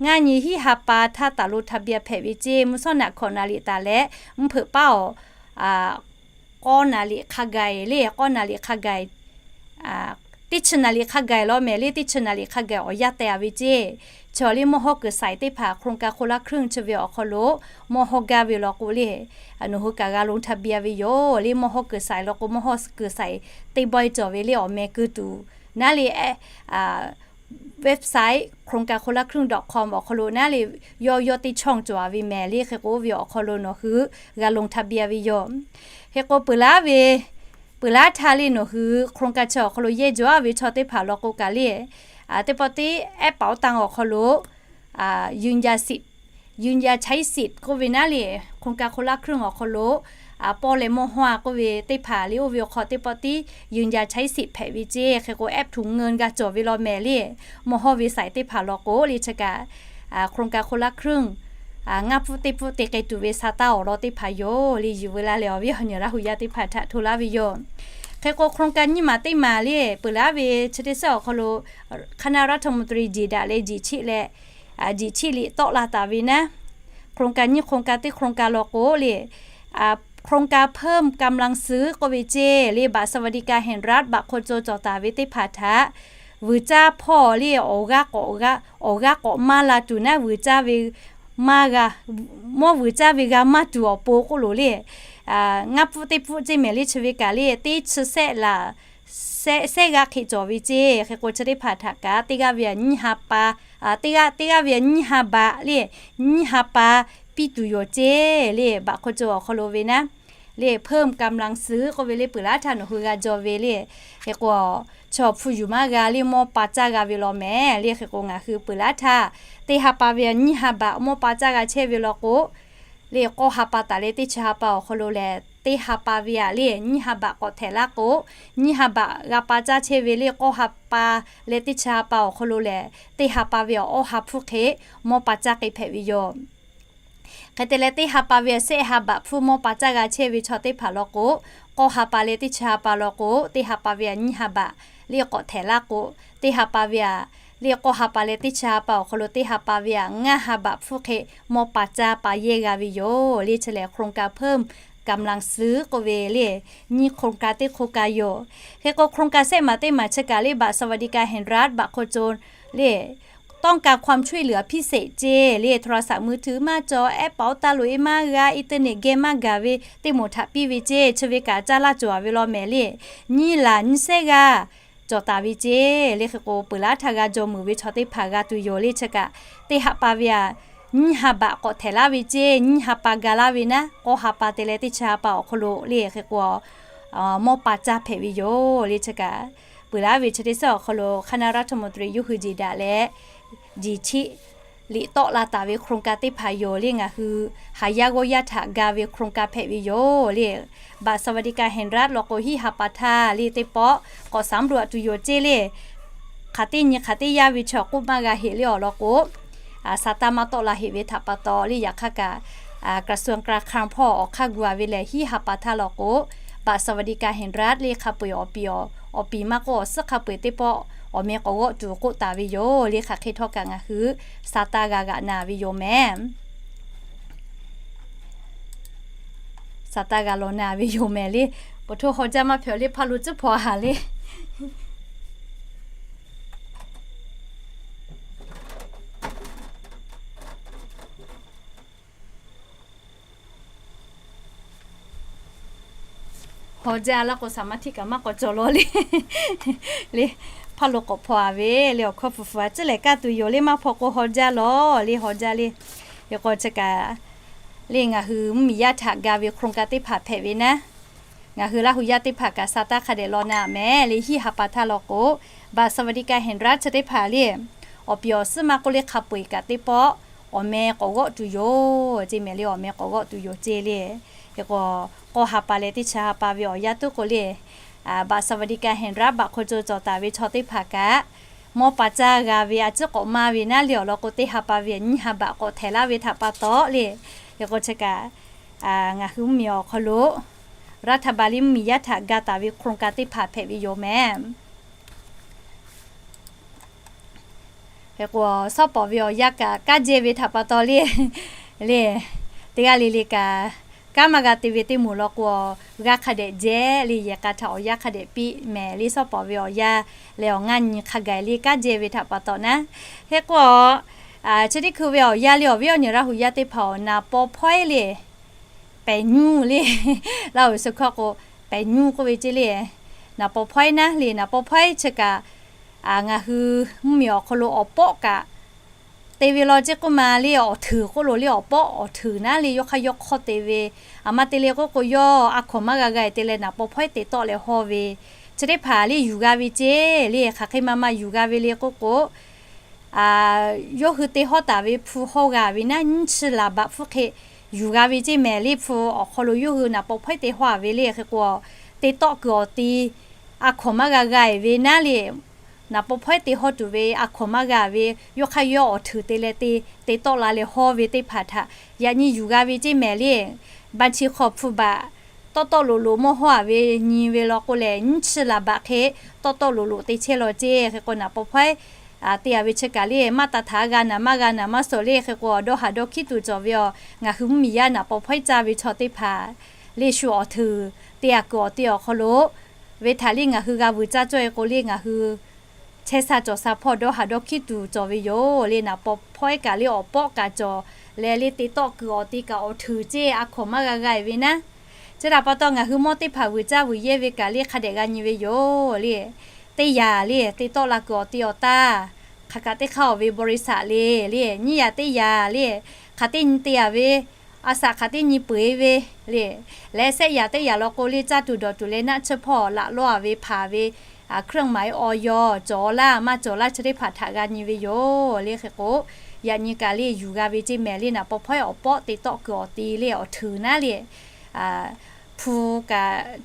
ngaˇ nyi hiˆ ha pa htaˇ taˍ ลงทะเบียน hpehꞈ ve ceˇ. Mvuhˇ shawˉ naꞈ hkawꞈ naˍ liꞈ taˍ leh mvuhˇ hpeuꞈ paˉ awˬ k'awˇ naˍ liꞈ hk'a gaˬ le k'awˇ naˍ liꞈ hk'a gaˬ teˇ chi naˍ liꞈ hk'a gaˬ law mehˍ le teˇ chi naˍ liꞈ hk'a gaˬ awˬ yanˇ teh a ve ceˇ. Chi awˬ le mawˇ hawˇ kuiˬ สาย teˇ hpaˍ โครงการคนละครึ่ง chi ve awˬ hk'aw lo mawˇ hawˇ gaˇ ve law k'o le nawˬ hui kaꞈ g'a ลงทะเบียน ve yoˬ le. Mawˇ hawˇ kuiˬ สาย law k'o mawˇ hawˇ kuiˬ สาย teˇ bawehˇ cawˬ ve le awˬ meh keu tuˬ naˉ le website โครงการคนละครึ่ง dot com awˬ hk'aw lo naˉ le yawˇ yawˇ teˇ ช่อง cawˬ a ve mehˍ le. Hk'e k'o oˇ ve awˬ hk'aw lo nawˬ hui g'a ลงทะเบียน ve yoˬ. Hk'e k'o peuˬ laˉ ve peuˬ laˉ htaˇ le nawˬ hui โครงการ chi awˬ hk'aw lo yehˇ jaw a ve chaw teˇ hpaˍ law k'o kaꞈ le teˇ pawˆ teˇ แอปเป๋าตัง awˬ hk'aw lo ยืนยันสิทธิ์ ยืนยันใช้สิทธิ์ k'oˆ ve naˉ le โครงการคนละครึ่ง awˬ hk'aw lo pawˇ leh mawˇ hawˇ a k'oˆ ve teˇ hpaˍ le oˇ ve awˬ hk'aw teˇ pawˆ teˇ ยืนยันใช้สิทธิ์ hpehꞈ ve ceˇ. Hk'e k'o แอปถุงเงิน g'a cawˬ ve law mehˍ le mawˇ hawˇ ve สาย teˇ hpaˍ law k'o le chi kaꞈ โครงการคนละครึ่ง ngaˇ pfuhˆ teˇ pfuhˆ te k'ai tuˬ ve sa taˇ awˬ lawn teˇ hpaˍ yoˬ le. Yuˬ veu la leh awˬ viˉ awˬ nyi Laˇ hu yaˇ teˇ hpaˍ htaꞈ hto laˇ ve yoˬ. Hk'e k'o โครงการ nyiˇ maˬ teˇ maˬ le peuˬ laˉ ve chi teˇ sehˉ awˬ hk'aw lo คณะรัฐมนตรี jiˬ daꞈ leh jiˬ chiˆ leh jiˬ chiˆ liꞈ tawˆ la taˍ ve naˉ โครงการ nyiˇ โครงการ teˇ โครงการ law k'o le โครงการเพิ่มกำลังซื้อ k'oˆ ve ceˇ le บัตรสวัสดิการแห่งรัฐ บัตรคนจน cawˬ taˍ ve teˇ hpaˍ htaꞈ vuiˬ caˇ hpawˇ le awˬ g'aˇ k'awꞈ maˇ la tuˬ naˉ vuiˬ caˇ ve maˇ g'a, mawˇ vuiˬ caˇ ve g'a maˇ tuˬ awˬ pon k'oˆ loˬ le ngaˇ pfuhˆ teˇ pfuhˆ ceˇ mehˍ le chi ve kaꞈ le teˇ chi sehˆ laˬ sehˆ g'aˇ hk'e cawˬ ve ceˇ. Hk'e k'o chi teˇ hpaˍ htaꞈ kaꞈ teˇ g'aˇ ve nyiˇ ha pa, teˇ g'aˇ teˇ g'aˇ ve nyiˇ ha baꞈ le nyiˇ ha pa piˇ tuˬ yoˬ ceˇ le บัตรคนจน awˬ hk'aw lo ve naˉ le เพิ่มกำลังซื้อ k'oˆ ve le peuˬ laˉ htaˇ nawˬ hui g'a jaw ve le. Hk'e k'o chaw hpu yuˬ maˇ g'a le mawˇ pa caˇ g'a ve law mehˍ le. Hk'e k'o ngaˬ hui peuˬ laˉ htaˇ teˇ ha pa ve nyiˇ ha baꞈ mawˇ pa caˇ g'a chehˇ ve law k'o le k'awˇ ha pa taˍ leh teˇ chi ha pa awˬ hk'aw lo lehˬ teˇ ha pa ve aꞈ le nyiˇ ha baꞈ k'awꞈ htehꞈ laˇ k'o nyiˇ ha baꞈ g'a pa caˇ chehˇ ve le k'awˇ ha pa leh teˇ chi ha pa awˬ hk'aw lo lehˬ teˇ ha pa ve aꞈ awˇ ha hpfuhˇ hk'e mawˇ pa caˇ k'ai hpehꞈ ve yoˬ. Hk'e te leh teˇ ha pa ve aꞈ sehˆ ha baꞈ hpfuhˇ mawˇ pa caˇ g'a chehˇ ve chaw teˇ hpaˍ law k'o k'awˇ ha pa leh teˇ chi ha pa law k'o teˇ ha pa ve aꞈ nyiˇ ha baꞈ le k'awꞈ htehꞈ laˇ k'o teˇ ha pa ve aꞈ le k'awˇ ha pa leh teˇ chi ha pa awˬ hk'aw lo teˇ ha pa ve aꞈ ngaˇ ha baꞈ hpfuhˇ hk'e mawˇ pa caˇ pa yehˇ g'a ve yoˬ le. Chi lehˬ โครงการเพิ่มกำลังซื้อ กำลังซื้อ k'oˆ ve le, nyiˇ โครงการ teˇ โครงการ yoˬ. Hk'e k'o โครงการ sehˆ maˍ teˇ maˬ chi kaꞈ le บัตรสวัสดิการแห่งรัฐ บัตรคนจน le ต้องการความช่วยเหลือพิเศษ ceˇ le, โทรศัพท์มือถือ maˇ cawˬ, แอปเป๋าตัง loꞈ-e maˇ g'a, internet geh maˇ gaˬ ve teˇ moˍ htaꞈ piˇ ve ceˇ, chi ve kaꞈ caˇ laˇ cawˬ-a ve law mehˍ le. Nyiˇ laˬ nyiˇ sehˉ g'aˇ cawˬ taˍ ve ceˇ le. Hk'e k'o peuˬ laˉ htaˇ g'a jaw meuˍ ve chaw teˇ hpaˍ g'a tuˬ yoˬ le. Chi kaꞈ teˇ ha pa ve aꞈ nyiˇ ha baꞈ k'awꞈ htehꞈ laˇ ve ceˇ, nyiˇ ha pa ga laˇ ve naˉ, k'awˇ ha pa te leh teˇ chi ha pa awˬ hk'aw lo le. Hk'e k'o mawˇ pa caˇ hpehꞈ ve yoˬ le. Chi kaꞈ peuˬ laˉ ve chi teˇ sehˉ awˬ hk'aw lo คณะรัฐมนตรี yawˇ hui jeˬ daꞈ leh jeˬ chiˆ liꞈ tawˆ la taˍ ve โครงการ teˇ hpaˍ yoˬ le. Ngaˬ hui haˍ yaˇ g'awˇ yaˇ htaꞈ ga ve โครงการ hpehꞈ ve yoˬ le. บัตรสวัสดิการแห่งรัฐ law k'o hiˉ ha pa htaˇ le teˇ pawˆ k'awꞈ สำรวจ tuˬ yoˬ ceˇ le. Hk'aˬ teˇ nyi hk'aˬ teˇ yaˇ ve chaw k'oˆ maˇ g'a heꞈ le awˬ lawn k'o, sa taˇ maˇ tawˆ la heꞈ ve htaꞈ pa taw le. Yaꞈ hk'aˇ kaꞈ กระทรวงการคลัง hpawˇ awˬ hk'aˇ gu-a ve lehˬ hiˉ ha pa htaˇ law k'o, บัตรสวัสดิการแห่งรัฐ le hk'a peu-eˬ awˬ piˍ, awˬ piˍ maˇ k'oˆ awˬ suhˉ hk'a peu-eˬ teˇ pawˆ awˬ meh k'awꞈ g'awˆ tuˬ k'oˆ taˍ ve yoˬ le. Hk'aˬ hk'e htawˇ kaꞈ ngaˬ hui sa taˇ g'a g'aꞈ na ve yoˬ mehˍ. Sa taˇ g'a law na ve yoˬ mehˍ le. K'o hto haw jaˇ maˇ hpehꞈ le, hpaˇ lo tcuhˉ hpaw haˍ le. Haw jaˇ laˇ k'o สมาธิ kaꞈ maˇ k'awꞈ cawˬ law le. Le, hpaˇ lo k'awꞈ hpaw-a ve le. Awˬ hkawˇ hpu hpu-a tcuhˉ lehˬ kaˇ tuˬ yoˬ le. Maˇ hpaw k'o haw jaˇ law le, haw jaˇ le. Hk'e k'o chi kaꞈ le ngaˬ hui mvuhˇmiˬ yaˇ htaꞈ ga ve โครงการ teˇ hpaˍ hpehꞈ ve naˉ, ngaˬ hui Laˇ hu yaˇ teˇ hpaˍ kaꞈ sa taˇ hk'a dehꞈ law na mehˍ le. Hiˉ ha pa htaˇ law k'o, บัตรสวัสดิการแห่งรัฐ chi teˇ hpaˍ le awˬ piˍ awˬ suhˉ maˇ k'oˆ le hk'a peu-eˬ kaꞈ teˇ pawˆ awˬ meh k'awꞈ g'awˆ tuˬ yoˬ ceˇ mehˍ le. Awˬ meh k'awꞈ g'awˆ tuˬ yoˬ ceˇ le. Hk'e k'o k'awˇ ha pa leh teˇ chi ha pa ve awˬ yanˇ tuˉ k'o le, บัตรสวัสดิการแห่งรัฐ บัตรคนจน cawˬ taˍ ve chaw teˇ hpaˍ kaꞈ mawˇ pa caˇ g'a ve a ciˉ k'awꞈ maˇ ve naˉ le awˬ lawn k'o, teˇ ha pa ve nyiˇ ha baꞈ k'awꞈ htehꞈ laˇ ve htaꞈ pa taw le. Hk'e k'o chi kaꞈ ngaˬ hui mvuhˇmiˬ awˬ hk'aw lo รัฐบาล le mvuhˇmiˬ yaˇ htaꞈ ga taˍ ve โครงการ teˇ hpaˍ hpehꞈ ve yoˬ mehˍ. Hk'e k'o shawˉ pawˍ ve awˬ yanˇ kaꞈ kanˉ jehˇ ve htaꞈ pa taw le, le teˇ g'aˇ le le kaꞈ kanˉ maˇ g'a te ve teˇ moˍ law k'o, g'a hk'a dehꞈ jehˇ le. Yehˬ k'a htaꞈ awˬ yanˇ hk'a dehꞈ piˇ mehˍ le. Shawˉ pawˍ ve awˬ yanˇ leh awˬ ngaˇ nyi hk'a gaˬ le kanˉ jehˇ ve htaꞈ pa taw naˉ. Hk'e k'o chi teˇ hkui ve awˬ yanˇ le awˬ viˉ awˬ nyi Laˇ hu yaˇ teˇ hpaˍ awˬ naˍ paw hpawehˇ le pehˬ nyuˇ le, Laˇ hu suh hkawˇ k'o pehˬ nyuˇ k'oˆ ve ceˇ le. Naˍ paw hpawehˇ naˉ le, naˍ paw hpawehˇ chi kaꞈ ngaˬ hui mvuhˇmiˬ awˬ hk'aw lo awˬ pawˆ kaꞈ te ve law ceˇ k'oˆ ma le. Awˬ hteuˍ k'oˆ lo le, awˬ pawˆ awˬ hteuˍ naˉ le yawˇ hk'aˇ yawˇ hk'awˇ te ve. Aˬ ma te le k'oˆ k'o yawˇ a hkawnˍ maˇ g'a g'a-e te leh naˍ paw hpawehˇ te tawˆ leh hawˇ ve, chi teˇ hpaˍ le yuˬ g'a ve ceˇ le. Hk'aˬ hk'e ma ma yuˬ g'a ve le k'oˆ k'o, yawˇ hui te hawˇ taˍ ve hpu hawˇ g'a ve naˉ nyiˇ chi laˬ baꞈ hpfuhˇ hk'e yuˬ g'a ve ceˇ mehˍ le. Hpu awˬ hk'aw lo yawˇ hui naˍ paw hpawehˇ te hawˇ-a ve le. Hk'e k'o te tawˆ kuiˬ awˬ ti a hkawnˍ maˇ g'a g'a-e ve naˉ le, naˍ paw hpawehˇ te hawˇ tuˬ ve a hkawnˍ maˇ g'a ve, yawˇ hk'aˇ yawˇ awˬ hteuˍ te leh te, te tawˆ la leh hawˇ ve teˇ hpaˍ htaꞈ yaꞈ nyi yuˬ g'a ve ceˇ mehˍ le. Baˇ chi hk'aw hpu baꞈ tawˆ tawˆ loꞈ loꞈ mawˇ hawˇ-a ve nyi ve law k'o lehˬ, nyiˇ chi laˬ baꞈ hk'e tawˆ tawˆ loꞈ loꞈ te chehˇ law ceˇ. Hk'e k'o naˍ paw hpawehˇ te-a ve chi kaꞈ le maˇ taˍ htaꞈ g'a naˍ maˇ g'a naˍ maˇ sawˍ le. Hk'e k'o dawˇ haˍ dawˇ hkiˉ tuˬ cawˬ ve awˬ ngaˬ hui mvuhˇmiˬ yaˇ naˍ paw hpawehˇ caˇ ve chaw teˇ hpaˍ le shu awˬ hteuˍ te-a kuiˬ awˬ ti awˬ hk'aw lo ve htaꞈ le ngaˬ hui g'a vuiˬ caˇ cawˇ-e k'o le ngaˬ hui chehˇ sha cawˬ sha hpawˇ dawˇ haˍ dawˇ hkiˉ tuˬ cawˬ ve yoˬ le. Naˍ paw hpawehˇ kaꞈ le awˬ pawˆ kaꞈ cawˬ leh le te tawˆ kuiˬ awˬ ti kaꞈ awˬ hteuˍ ceˇ a hkawnˍ maˇ g'a g'a-e ve naˉ. Chi htaꞈ pa taw ngaˬ hui mawˇ teˇ hpaˍ vuiˬ caˇ vuiˬ yehˇ ve kaꞈ le hk'a dehꞈ g'a nyi ve yoˬ le. Teˇ yanˇ le te tawˆ la kuiˬ awˬ ti awˬ taˇ hk'aˬ kaꞈ teˇ hk'aˇ awˬ ve บริษัท le le, nyiˇ yanˇ teˇ yanˇ le hk'aˬ teˇ nyi te-a ve, a shaꞈ hk'aˬ teˇ nyi peuˬ-e ve le, leh sehˆ yanˇ teˇ yanˇ law k'o le caˇ tuˬ dawˬ tuˬ leh naˆ chi hpawˇ laꞈ lawˇ-a ve hpanˍ ve เครื่องหมายออย cawˬ laˇ maˇ cawˬ laˇ chi teˇ hpaˍ htaꞈ g'a nyi ve yoˬ le. Hk'e k'o yaꞈ nyi kaꞈ le yuˬ g'a ve ceˇ mehˍ le. Naˍ paw hpawehˇ awˬ pawˆ te tawˆ kuiˬ awˬ ti le awˬ hteuˍ naˉ le hpu kaꞈ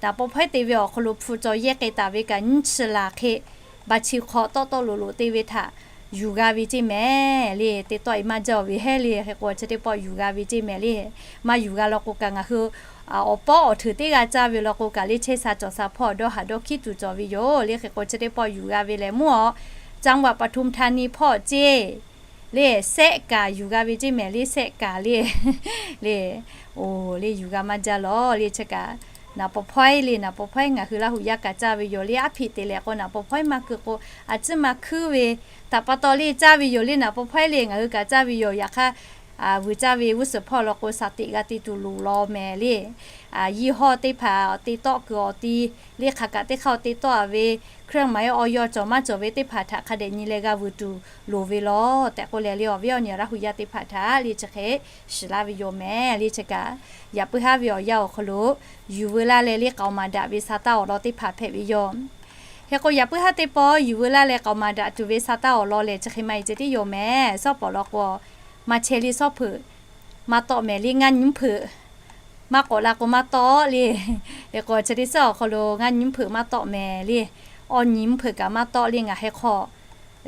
naˍ paw hpawehˇ te ve awˬ hk'aw lo hpu caw yehˇ k'ai taˍ ve kaꞈ nyiˇ chi laˬ hk'e baˇ chi hk'aw tawˆ tawˆ loꞈ loꞈ te ve htaꞈ yuˬ g'a ve ceˇ mehˍ le. Te tawˆ-e maˇ jaˇ-oˬ ve hehˉ le. Hk'e k'o chi teˇ pawˆ yuˬ g'a ve ceˇ mehˍ le. Maˇ yuˬ g'a law k'o kaꞈ ngaˬ hui awˬ pawˆ awˬ hteuˍ teˇ g'aˇ caˇ ve law k'o kaꞈ le chehˇ sha cawˬ sha hpawˇ dawˇ haˍ dawˇ hkiˉ tuˬ cawˬ ve yoˬ le. Hk'e k'o chi teˇ pawˆ yuˬ g'a ve lehˬ mvuhˇ awˬ จังหวัดปทุมธานี hpawˇ ceˇ le, sehˆ kaˍ yuˬ g'a ve ceˇ mehˍ le, sehˆ kaˍ le, le, oˬ le, yuˬ g'a maˇ jaˇ lawˬ le. Chi kaꞈ naˍ paw hpawehˇ le, naˍ paw hpawehˇ ngaˬ hui Laˇ huˍ yaˇ kaꞈ caˇ ve yoˬ le. Aˉ hpiꞈ te leh k'o naˍ paw hpawehˇ maˇ keu k'o, a ciˉ maˇ hkuiˉ ve htaꞈ pa taw le caˇ ve yoˬ le. Naˍ paw hpawehˇ le ngaˬ hui kaꞈ caˇ ve yoˬ. Yaꞈ hk'aˇ, vuiˬ caˇ ve g'uˇ suhˍ hpawˇ law k'o, shaˍ teꞈ g'a te tuˬ loˍ law mehˍ le. Yiˇ hawˇ teˇ hpaˍ te tawˆ kuiˬ awˬ ti le, hk'aˬ kaꞈ teˇ hk'aˇ te tawˆ a ve เครื่องหมายออย cawˬ maˇ cawˬ ve teˇ hpaˍ htaꞈ hk'a dehꞈ nyi leh g'a vuiˬ tuˬ loˍ ve lawˬ tehꞈ k'oˆ leh le, awˬ viˉ awˬ nyi Laˇ huˍ yaˇ teˇ hpaˍ htaꞈ le chi hk'e shiˍ laˇ ve yoˬ mehˍ le. Chi kaꞈ yaꞈ puiˉ haˉ ve awˬ yanˇ awˬ hk'aw lo yuˬ veu laˇ leh le k'aoˍ maˍ daꞈ ve sa taˇ awˬ lawn teˇ hpaˍ hpehꞈ ve yoˬ. Hk'e k'o yaꞈ puiˉ haˉ teˇ pawˆ yuˬ veu laˇ leh k'aoˍ maˍ daꞈ tuˬ ve sa taˇ awˬ lawn lehˬ, chi hk'e maˇ heˆ ceh tiˉ yoˬ mehˍ. Sawˉ pawˍ law k'o, maˇ chehˇ le, sawˉ hpeuꞈ maˇ tawˆ mehˍ le, ngaˇ nyiˉ hpeuꞈ maˇ k'awꞈ la k'o maˇ tawˆ le. Hk'e k'o chi teˇ suhˉ awˬ hk'aw lo ngaˇ nyiˉ hpeuꞈ maˇ tawˆ mehˍ le, awˇ nyi nyiˉ hpeuꞈ kaꞈ maˇ tawˆ le. Ngaˬ heh hk'aw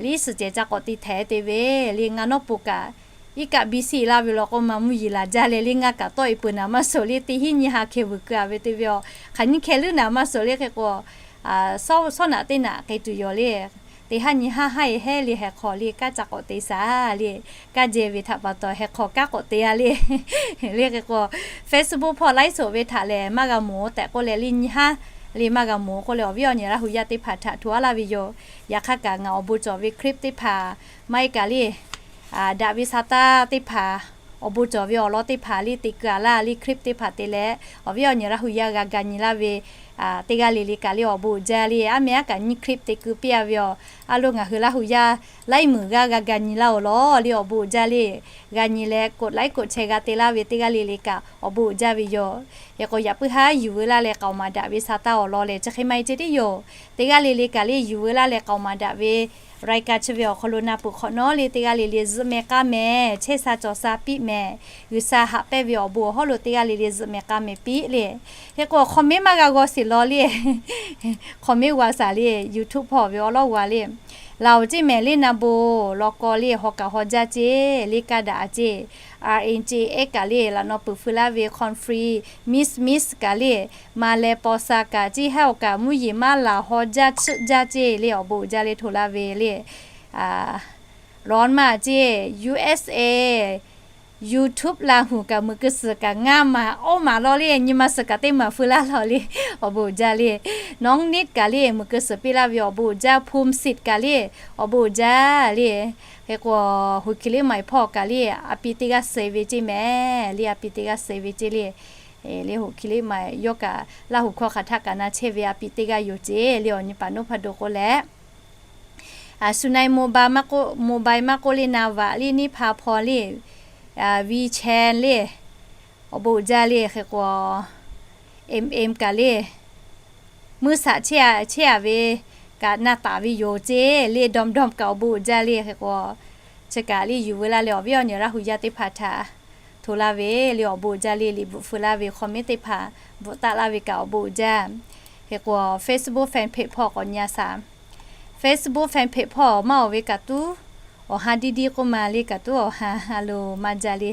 liˇ suhˍ cehˬ ca k'awꞈ te htaiˍ te ve le, ngaˇ nawˉ po kaꞈ iˉ kaˆ biˇ siˆ laˇ ve law k'o, maˇ mvuhˇ yeˬ laˬ jaˇ leh le, ngaˇ kaꞈ tawˆ e peuˬ naˍ maˇ suhˍ le, teˇ hinˉ nyiˇ ha hkeh vuiˬ keu a ve te ve aˬ, hk'aˬ nyiˇ hkeh leuˉ naˍ maˇ suhˍ le. Hk'e k'o sawˉ naꞈ teˇ naꞈ k'ai tuˬ yoˬ le. Teˇ haˉ nyi haˉ haˉ e hehˉ le, heh hk'aw le kanˉ ca k'awꞈ te shaˍ le. Kanˉ jehˇ ve htaꞈ pa taw heh hk'aw kanˉ k'awꞈ te a le. Le hk'e k'o Facebook hpawˇ ไลฟ์สด ve htaꞈ lehˬ maˇ g'a mawˬ tehꞈ k'oˆ leh le, nyi haˉ le maˇ g'a mawˬ k'oˆ leh awˬ viˉ awˬ nyi Laˇ huˍ yaˇ teˇ hpaˍ htaꞈ hto a laˇ ve yoˬ. Yaꞈ hk'aˇ kaꞈ ngaˬ awˬ bon cawˬ ve คลิป teˇ hpaˍ maˇ heˆ kaꞈ le, daꞈ ve sa taˇ teˇ hpaˍ, awˬ bon cawˬ ve awˬ lawn teˇ hpaˍ le te keu a laˇ le, คลิป teˇ hpaˍ te leh awˬ viˉ awˬ nyi Laˇ huˍ yaˇ g'a ga nyi laˇ ve teˇ g'aˇ le le kaꞈ le awˬ bon uiˍ jaˇ le. A meh aˉ kaꞈ nyiˇ คลิป te keu piˇ a ve aˬ, a lo ngaˬ hui Laˇ huˍ yaˇ laiˉ muiˬ g'aˇ g'a ga nyi laˇ awˬ lawn le awˬ bon uiˍ jaˇ le. G'a nyi leh กดไลค์ กดแชร์ g'a te laˇ ve teˇ g'aˇ le le kaꞈ awˬ bon uiˍ jaˇ ve yoˬ. Hk'e k'o yaꞈ puiˉ haˉ yuˬ veu laˇ leh k'aoˍ maˍ daꞈ ve sa taˇ awˬ lawn lehˬ, chi hk'e maˇ heˆ ceh tiˉ yoˬ. Teˇ g'aˇ le le kaꞈ le yuˬ veu laˇ leh k'aoˍ maˍ daꞈ ve รายการ chi ve awˬ hk'aw lo na peuˬ hk'awꞈ nawˉ le, teˇ g'aˇ le le zuhꞈ meh k'aˇ meh, chehˇ sha cawˬ sha piˇ meh, G'uiˬsha haꞈ pehnˇ ve awˬ bon awˬ hawˉ lo teˇ g'aˇ le le zuhꞈ meh k'aˇ meh piˇ le. Hk'e k'o comment maˇ g'a g'aw sheˍ law le, comment g'aw shaˍ le, YouTube hpawˇ ve awˬ lawˉ g'aw le. Laˬ oˬ ceˇ mehˍ le, na bon law k'aw le haw kaꞈ haw jaˇ ceˇ le, kaˇ daꞈ a ceˇ. R N J X kaꞈ le laꞈ naw peuˬ feu laˇ ve Conference, Miss Miss kaꞈ le, ma leh paw sha kaꞈ ceˇ, haˉ awˬ kaꞈ mvuhˇ yeˬ maˇ laˬ haw jaˇ chiˆ jaˇ ceˇ le, awˬ bon uiˍ jaˇ le hto laˇ ve le. Ronˍ maˇ ceˇ, U S A, YouTube Laˇ huˍ kaꞈ muiˬ keu suhˍ kaꞈ ngaˇ maˬ awˇ maˬ law le, nyi ma suhˍ kaꞈ teˇ maˬ feu laˇ law le, awˬ bon uiˍ jaˇ le. Nawˉ niˆ kaꞈ le muiˬ keu suhˍ piˇ laˇ ve awˬ bon uiˍ jaˇ, Phum Sit kaꞈ le, awˬ bon uiˍ jaˇ le. Hk'e k'o, Huˍ Hkiˬ Liˇ Maiˍ hpawˇ kaꞈ le, a pi teˇ g'aˇ suh ve ceˇ mehˍ le, a pi teˇ g'aˇ suh ve ceˇ le. Le Huˍ Hkiˬ Liˇ Maiˍ yawˇ kaꞈ Laˇ huˍ hkawˇ hk'aˬ htaˆ kaꞈ na chehˇ ve a pi teˇ g'aˇ yoˬ ceˇ le, awˬ nyi paˍ noˉ hpa do k'o leh. Sunae mobile maˇ k'oˆ, mobile maˇ k'oˆ le, na vaꞈ le, niˇ hpa hpaw le, WeChat le, awˬ bon uiˍ jaˇ le. Hk'e k'o, M M kaꞈ le, meuˇ shaꞈ chehˇ a ve kaꞈ na taˍ ve yoˬ ceˇ le, dawˇ dawˇ kaꞈ awˬ bon uiˍ jaˇ le. Hk'e k'o, chi kaꞈ le yuˬ veu laˇ leh awˬ viˉ awˬ nyi Laˇ huˍ yaˇ teˇ hpaˍ htaꞈ hto laˇ ve le, awˬ bon uiˍ jaˇ le, liꞈ bvuhꞈ feu laˇ ve comment teˇ hpaˍ bvuhꞈ taˆ laˇ ve kaꞈ awˬ bon uiˍ jaˇ. Hk'e k'o, Facebook fan page hpawˇ k'awꞈ nyi a shaˍ. Facebook fan page hpawˇ maˇ awˬ ve kaꞈ tuˉ, awˬ ha diˇ diˇ k'oˆ ma le kaꞈ tuˉ awˬ ha ha lo maˇ jaˇ le.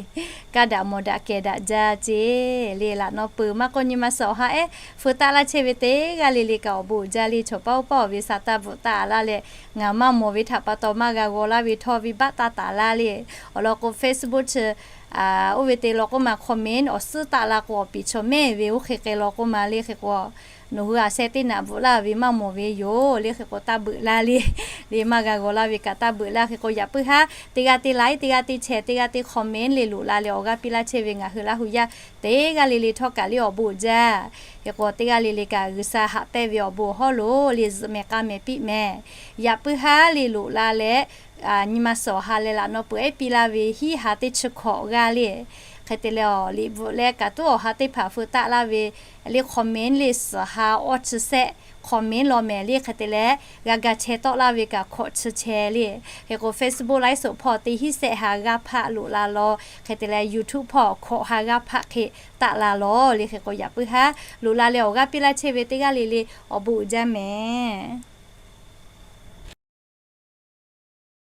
Kaˇ daꞈ mawˬ daꞈ kehˬ daꞈ jaˇ ceˇ le, laꞈ naw peuˬ maˇ k'oˆ nyi ma suhˍ awˬ ha ehˉ feu taˆ laˇ chehˇ ve teˇ g'aˇ le le kaꞈ awˬ bon uiˍ jaˇ le. Chaw paˉ oˇ paˉ awˬ ve sa taˇ bvuhꞈ taˆ laˇ leh, ngaˬ maˇ mawˬ ve htaꞈ pa taw maˇ g'a g'aw laˇ ve htawˇ venˇbaˆ taˇ taˍ laˇ le. Awˬ lawn k'o Facebook chi oˇ ve te law k'oˆ ma comment awˬ suhˉ taˆ la k'o awˬ piˍ chaw mehˇ ve oˇ hk'e k'ai law k'oˆ ma le. Hk'e k'o, nawˬ hui a sheh teˇ naꞈ bvuhꞈ laˇ ve maˇ mawˬ ve yoˬ le. Hk'e k'o, taˇ beuꞈ laˇ le. Le maˇ g'a g'aw laˇ ve kaꞈ taˇ beuꞈ laˇ. Hk'e k'o, yaꞈ puiˉ haˉ teˇ g'aˇ teˇ like, teˇ g'aˇ teˇ share, teˇ g'aˇ teˇ comment le loꞈ la leh awˬ g'aˇ piˇ laˇ chehˇ ve ngaˬ hui Laˇ huˍ yaˇ teˇ g'aˇ le le htawˇ kaꞈ le awˬ bon uiˍ jaˇ. Hk'e k'o, teˇ g'aˇ le le kaꞈ G'uiˬsha haꞈ pehnˇ ve awˬ bon awˬ hawˉ lo le zuhꞈ meh k'a meh piˇ meh. Yaꞈ puiˉ haˉ le loꞈ la leh nyi ma suhˍ awˬ ha leh laꞈ naw peuˬ ehˉ piˇ laˇ ve hiˉ ha teˇ chi hkawꞈ g'aˇ le. Hk'e te leh awˬ liꞈ bvuhꞈ leh kaꞈ tuˉ awˬ ha teˇ hpaˍ feu taˆ laˇ ve le comment le suhˍ ha awˇ chi sehˆ comment law mehˍ le. Hk'e te leh g'a ga chehˇ tawˆ laˇ ve kaꞈ hkawꞈ chi chehˇ le. Hk'e k'o, Facebook ไลฟ์สด hpawˇ teˇ hinˉ sehˆ ha g'aˇ hpaˆ loꞈ la law. Hk'e te leh YouTube hpawˇ hkawꞈ ha g'aˇ hpaˆ hk'e taˆ la law le. Hk'e k'o, yaꞈ puiˉ haˉ loꞈ la leh awˬ g'aˇ piˇ laˇ chehˇ ve teˇ g'aˇ le le awˬ bon uiˍ jaˇ mehˍ.